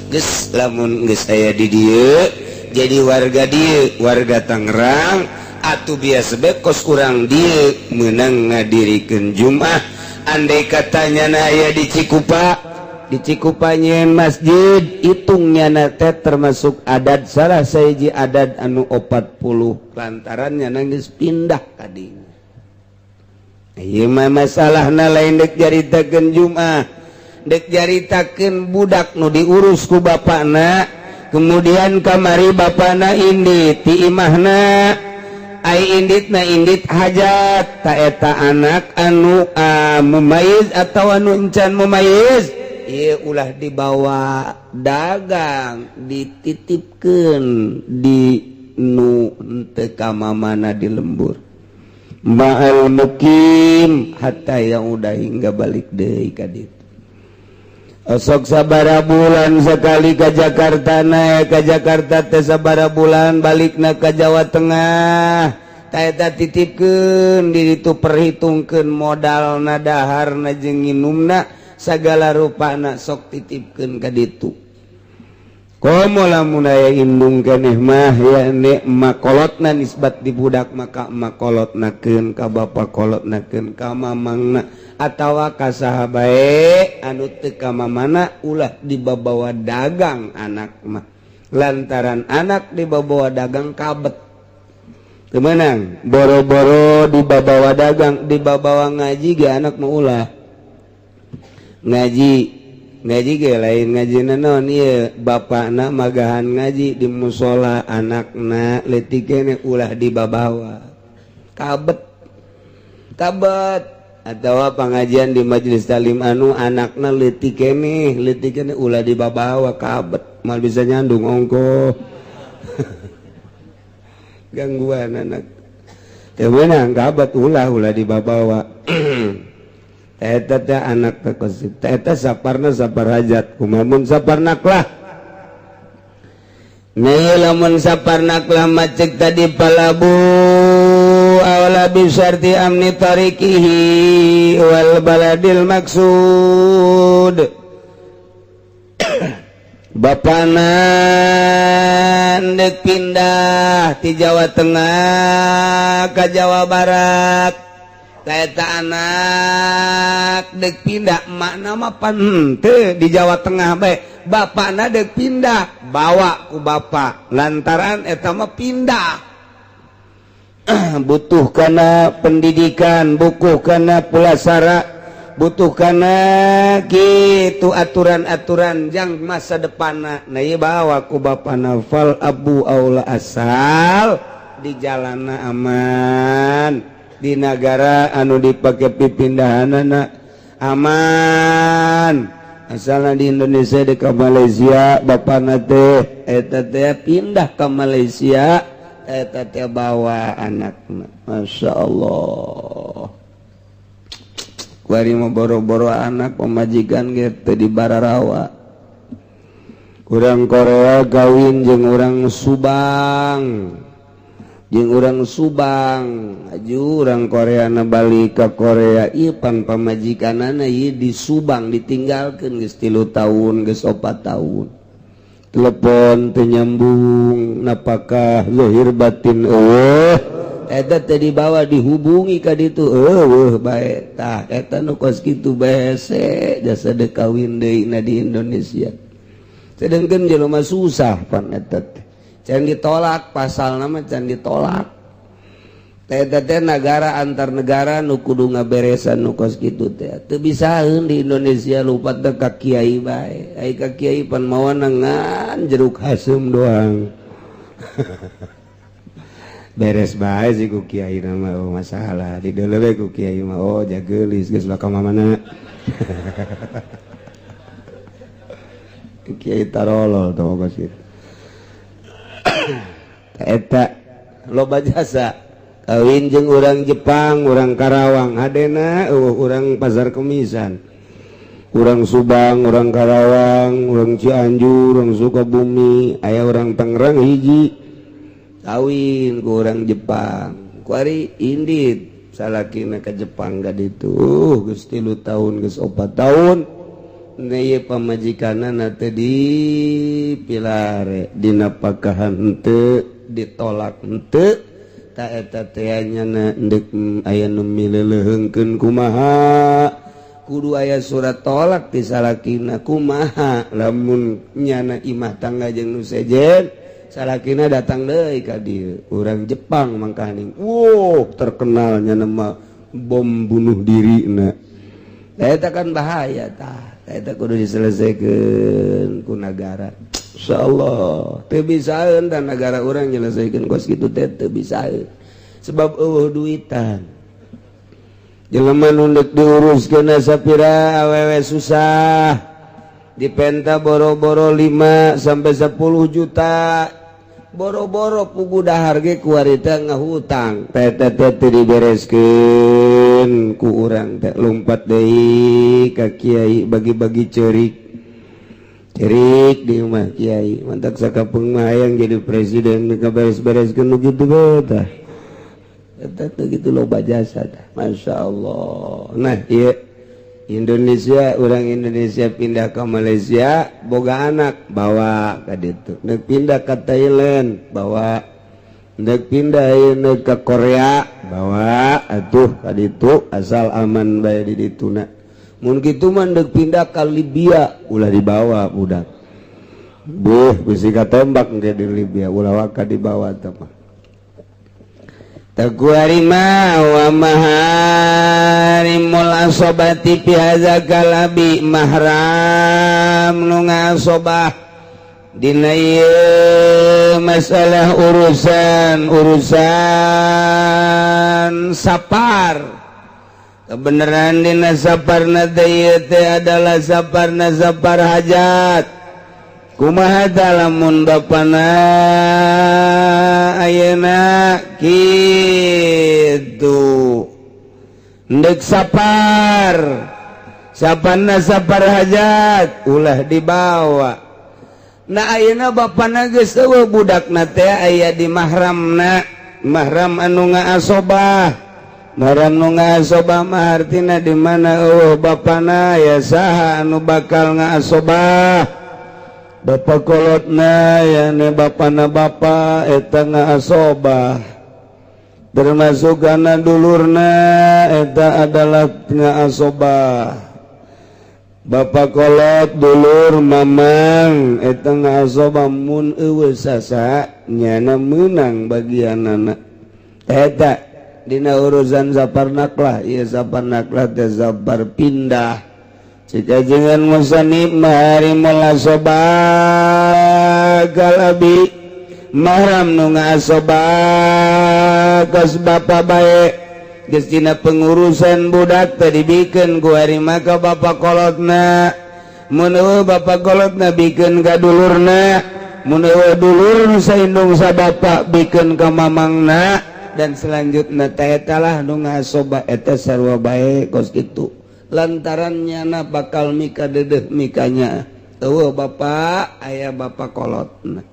Geus, lamun geus aya di dieu, jadi warga dieu, warga Tangerang atuh, biasa be kos urang dieu meunang ngadirikeun Jumat. Andai katanya na aya di Cikupa, di Cikupa nyieun masjid, hitungnya teh termasuk adat, salah sahiji adat anu 40, lantarannya nangis pindah tadi. Ieu mah masalahna lain dek jaritakeun Jumat, dek jaritakeun budak nu diurus ku bapakna. Kemudian kamari bapakna indit ti imahna. Ai inditna indit hajat, ta eta anak anu mumayiz atau anu encan mumayiz ieu ulah dibawa dagang, dititipkeun di nu teu ka mamana di lembur ma'al mukim hatta yang udah hingga balik deui ka ditu. Osok sabara bulan sekali ke Jakarta, naik ke Jakarta teh sabara bulan, balikna ke Jawa Tengah. Ta eta titipkeun di ditu, perhitungkeun modalna, daharna jeung nginumna, sagala rupana sok titipkeun ka ditu. Komo lamun aya indung keneh mah ya, nek makolotna nisbat di budak, maka makolotnakeun ka bapa, kolotnakeun ka mamangna atawa ka saha bae anu teu ka mamana. Ulah dibabawa dagang anak mah, lantaran anak dibabawa dagang kabet, kemenang. Boro-boro dibabawa dagang, dibabawa ngaji ge anak mah ulah. Ngaji, ngaji ge lain ngaji naon ieu, bapakna magahan ngaji di musola, anakna leutik keneh ulah dibabawa, kabet, kabet. Atau pengajian di majelis talim anu anakna leutik keneh, leutik keneh, ulah dibabawa, kabet, mal bisa nyandung ongko gangguan anak. Teu meunang, kabet, ulah, ulah dibabawa. Eta teh anak teh kosip, eta saparna sapar hajat. Kumaha mun saparnak lah? Nih, lamun saparnak lah, macek tadi fal abu aula bisyarti amni tariqihi wal baladil maksud. Bapana ndek pindah ti Jawa Tengah ke Jawa Barat. Eta anak dek pindah, emak mah pan henteu, di Jawa Tengah bae. Bapakna dek pindah, bawa ku bapak, lantaran eta mah pindah butuh karena pendidikan, buku karena pulasara, butuh karena gitu aturan-aturan jang masa depan. Nah, ieu bawa ku bapana, fal abu aula, asal di jalana aman, di negara anu dipakai pipindahan aman, asalnya di Indonesia. Di ke Malaysia bapak teh, eta teh pindah ke Malaysia, eta teh bawa anak. Masya Allah, kuari mah boro-boro anak, pemajikan gitu di Bararawa. Kurang Korea kawin jeung orang Subang. Jeung urang Subang aju urang Korea na balik ke Korea, ieu pan pamajikanana ieu di Subang ditinggalkeun geus 3 tahun, geus 4 tahun, telepon teu nyambung, napakah zahir batin eueuh. Eta teh dibawa, dihubungi ka ditu, eueuh bae. Tah, eta nu kos kitu hese jasa deuk kawin deui na di Indonesia, sedangkan jelema susah pan eta teh can ditolak, pasal nama can ditolak. Eta teh negara antar negara nu kudu ngaberesan nu kos kitu teh. Teu bisaeun di Indonesia, lupat teh ka kiai bae. Ai ka kiai pan mawana ngan jeruk haseum doang, beres bae sih ku kiai nama. Oh, masalah di deuleu we ku kiai mah. Oh, jageulis geus bakal mana kiai tarolol tuh kos kitu. Eta loba jasa kawin jeung urang Jepang, urang Karawang hadena eueuh urang Pasar Kemisan, urang Subang, urang Karawang, urang Cianjur, urang Sukabumi, aya urang Tangerang hiji kawin ku urang Jepang. Kuari indit salakina ke Jepang ka ditu, geus 3 tahun, geus 4 tahun. Ieu pamajikanana teh dipilare, dinapakahan henteu, ditolak henteu. Ta eta teh nyana ndek aya nu mileleuheungkeun kumaha, kudu aya surat tolak ti salakina. Kumaha lamun nyana imah tangga jeung nu sejen, salakina datang deui ka dieu, urang Jepang mangkaning, wow, terkenal nyana mah bom bunuh diri na. Eta kan bahaya. Tah, eta kudu diselesaikan ku negara, insyaallah. Teu bisaeun dan negara urang nyelesaikan kos kitu teh teu bisaeun, sebab eueuh duitan. Jelema nu deuk diuruskeun sapira awewe susah, dipenta boro-boro 5 sampai 10 juta, boro-boro pugu dahar ge kuari teh ngahutang. Teh teh teh dibereskeun ku urang teh, lompat deui ka kiai, bagi-bagi cerik cerik di rumah kiai. Mantak sakapeung mah hayang jadi presiden, beres-bereskeun nu kitu bae. Tah, eta teh gitu, loba jasa tah, Masya Allah. Nah, iya Indonesia, orang Indonesia pindah ke Malaysia boga anak, bawa ke ditu. Nek pindah ke Thailand bawa, nek pindah ini ke Korea bawa atuh ka ditu, asal aman bae di dituna. Mun kitu mah ndek pindah ke Libya ulah dibawa budak. Buh, bisi katembak engke di Libya, ulah waka dibawa teh mah. Takuarima wa maharimul asobati fi hadza kalabi, mahram nu ngasobah dina ieu masalah urusan urusan sapar. Kebenaran dina saparna teh teh adalah saparna sapar hajat. Kumaha lamun bapana ayeuna kitu ndek sapar, saparna sapar hajat, ulah dibawa. Nah, ayeuna bapana geus eueuh, budakna teh aya di mahramna, mahram anu ngaasobah. Mahram nu ngaasobah mah artina di mana eueuh bapana ya saha anu bakal ngaasobah? Bapak kolotna, ya bapana, bapa eta ngaasobah, termasuk karena dulurna eta adalah ngaasobah. Bapak kolot, dulur, mamang eta ngaasobah. Mun eueuh sasa nyana menang bagian anak eta dina urusan sapar naklah. Ieu sapar naklah teh sapar pindah. Jika jangan musani maharimul asobah kalabi, mahram nu ngasobah kos bapa bae, geus dina pengurusan budak teh dibikeun ku ari maka bapak kolotna. Mun eueuh bapak kolotna, bikeun ka dulurna. Mun eueuh dulur nu saindung sa bapak, bikeun ka mamangna dan selanjutnya. Teh eta lah nu ngasobah, eta sarua bae kos kitu, lantaran nyana bakal mika dedeh mikanya eueuh bapak, aya bapak kolotna.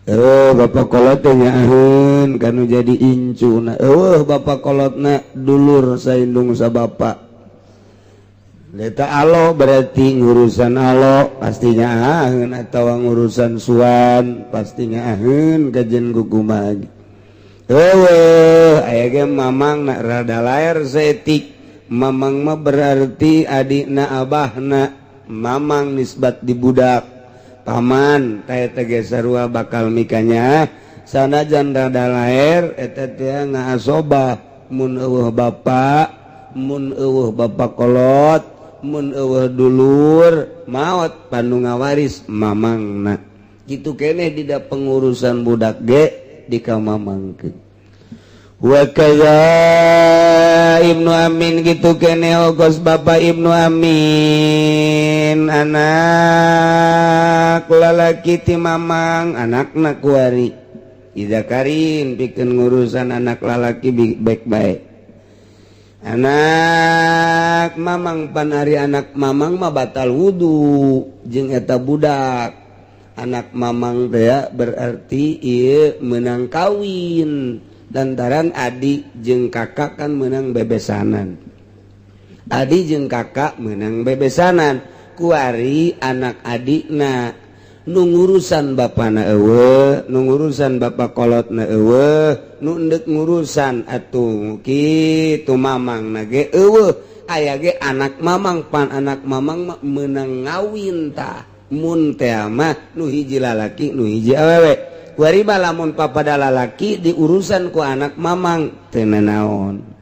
Eh, bapak kolot teh nyaaheun kanu jadi incuna. Eueuh bapak kolotna, dulur saindung sa bapak. Eta alo, berarti ngurusan alo pastinya nyaaheun, atau ngurusan suan pastinya nyaaheun kajen kukumaha. Eueuh aya ge mamang nak rada laer saeutik. Mamang mah berarti adikna abahna. Mamang nisbat di budak paman teh teh sarua bakal mikanya, sanajan rada laer eta teh ngaasobah mun eueuh bapak, mun eueuh bapak kolot, mun eueuh dulur maot, panu ngawaris mamangna. Gitu keneh tidak pengurusan budak ge dikamamangkeun. Wa kaza Ibnu Amin, gitu kene ogos Bapak Ibnu Amin, anak lalaki ti mamang, anakna kuari Ida Karin pikeun ngurusan anak lalaki baik-baik anak mamang. Pan ari anak mamang mah batal wudhu jeung eta budak anak mamang teh, berarti ieu menang kawin, lantaran adik jeung kakak kan menang bebesanan. Adik jeung kakak menang bebesanan. Kuari anak adikna nu ngurusan bapana eueuh, nu ngurusan bapak kolotna eueuh, nu endek ngurusan atuh kitu mamang na ge eueuh, aya ge anak mamang. Pan anak mamang mah meunang ngawin tah, mun teh mah nu hiji lalaki, nu hiji awewe. Kuari lamun papada lalaki diurusan ku anak mamang teu nanaon.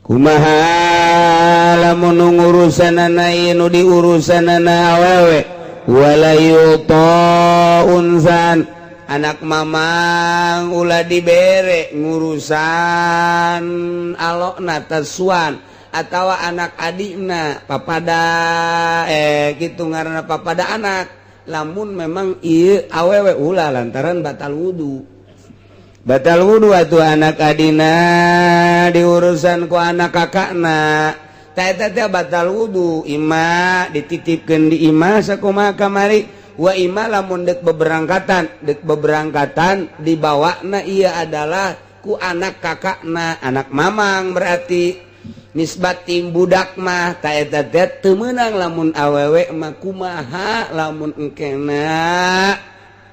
Kumaha lamun nu ngurusanana ieu, nu diurusanana awewe? Wala yuta unsan, anak mamang ulah dibere ngurusan alokna tasuan atau anak adikna papada, gitu ngaranna papada anak. Lamun memang ieu awewe ulah, lantaran batal wudu. Batal wudu atuh anak adina diurusan ku anak kakakna. Teh batal wudhu. Ima dititipkan di imah sakumaha kamari. Wa ima lamun dek beberangkatan, dek beberangkatan dibawa na iya adalah ku anak kakakna, anak mamang, berarti nisbat tim budak mah ta eta teh teu meunang. Lamun awewe mah kumaha lamun engkena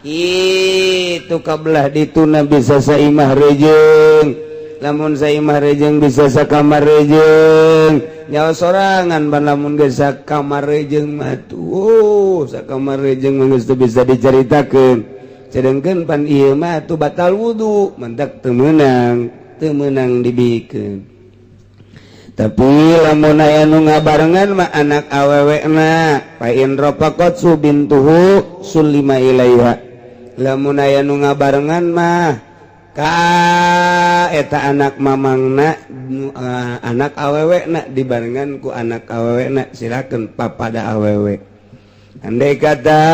kitu kabelah dituna bisa saimah rejeng? Lamun saimah rejeng bisa sakamar rejeng, nyawa sorangan. Ban lamun geus sakamar rejeng mah tuh, sakamar rejeng mah geus teu bisa dicaritakeun. Sedangkan pan ieu mah tuh batal wudu, mentak teu meunang, teu meunang dibikeun. Tapi lamun aya nu ngabarengan mah anak awewena, fa in rafaqat bintuhu sullima ilaiha. Lamun aya nu ngabarengan mah ka eta anak mamangna, anak awewe na, dibarengan ku anak awewe na, silakan papada awewe. Andai kata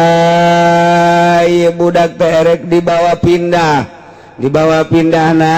ieu budak teh erek dibawa pindah, dibawa pindah na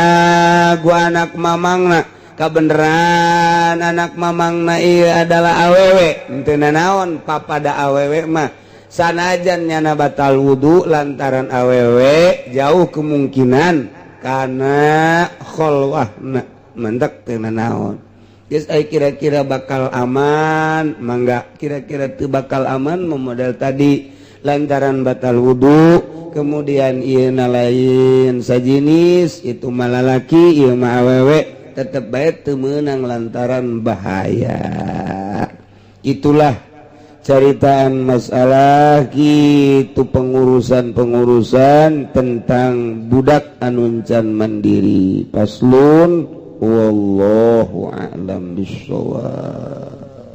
ku anak mamangna, kabeneran anak mamangna ieu adalah awewe, henteu naon papada awewe mah, sanajan nyana batal wudu, lantaran awewe jauh kemungkinan karena kholwahna, mentek teu naon. Geus ai kira-kira bakal aman mangga, kira-kira teu bakal aman memodal tadi, lantaran batal wudu, kemudian ieu lain sajinis, itu malah lalaki, ieu mah awewe, tetep bae teu meunang lantaran bahaya. Itulah caritaan masalah gitu, pengurusan-pengurusan tentang budak anu can mandiri. Faslun, wallahu a'lam bissawab.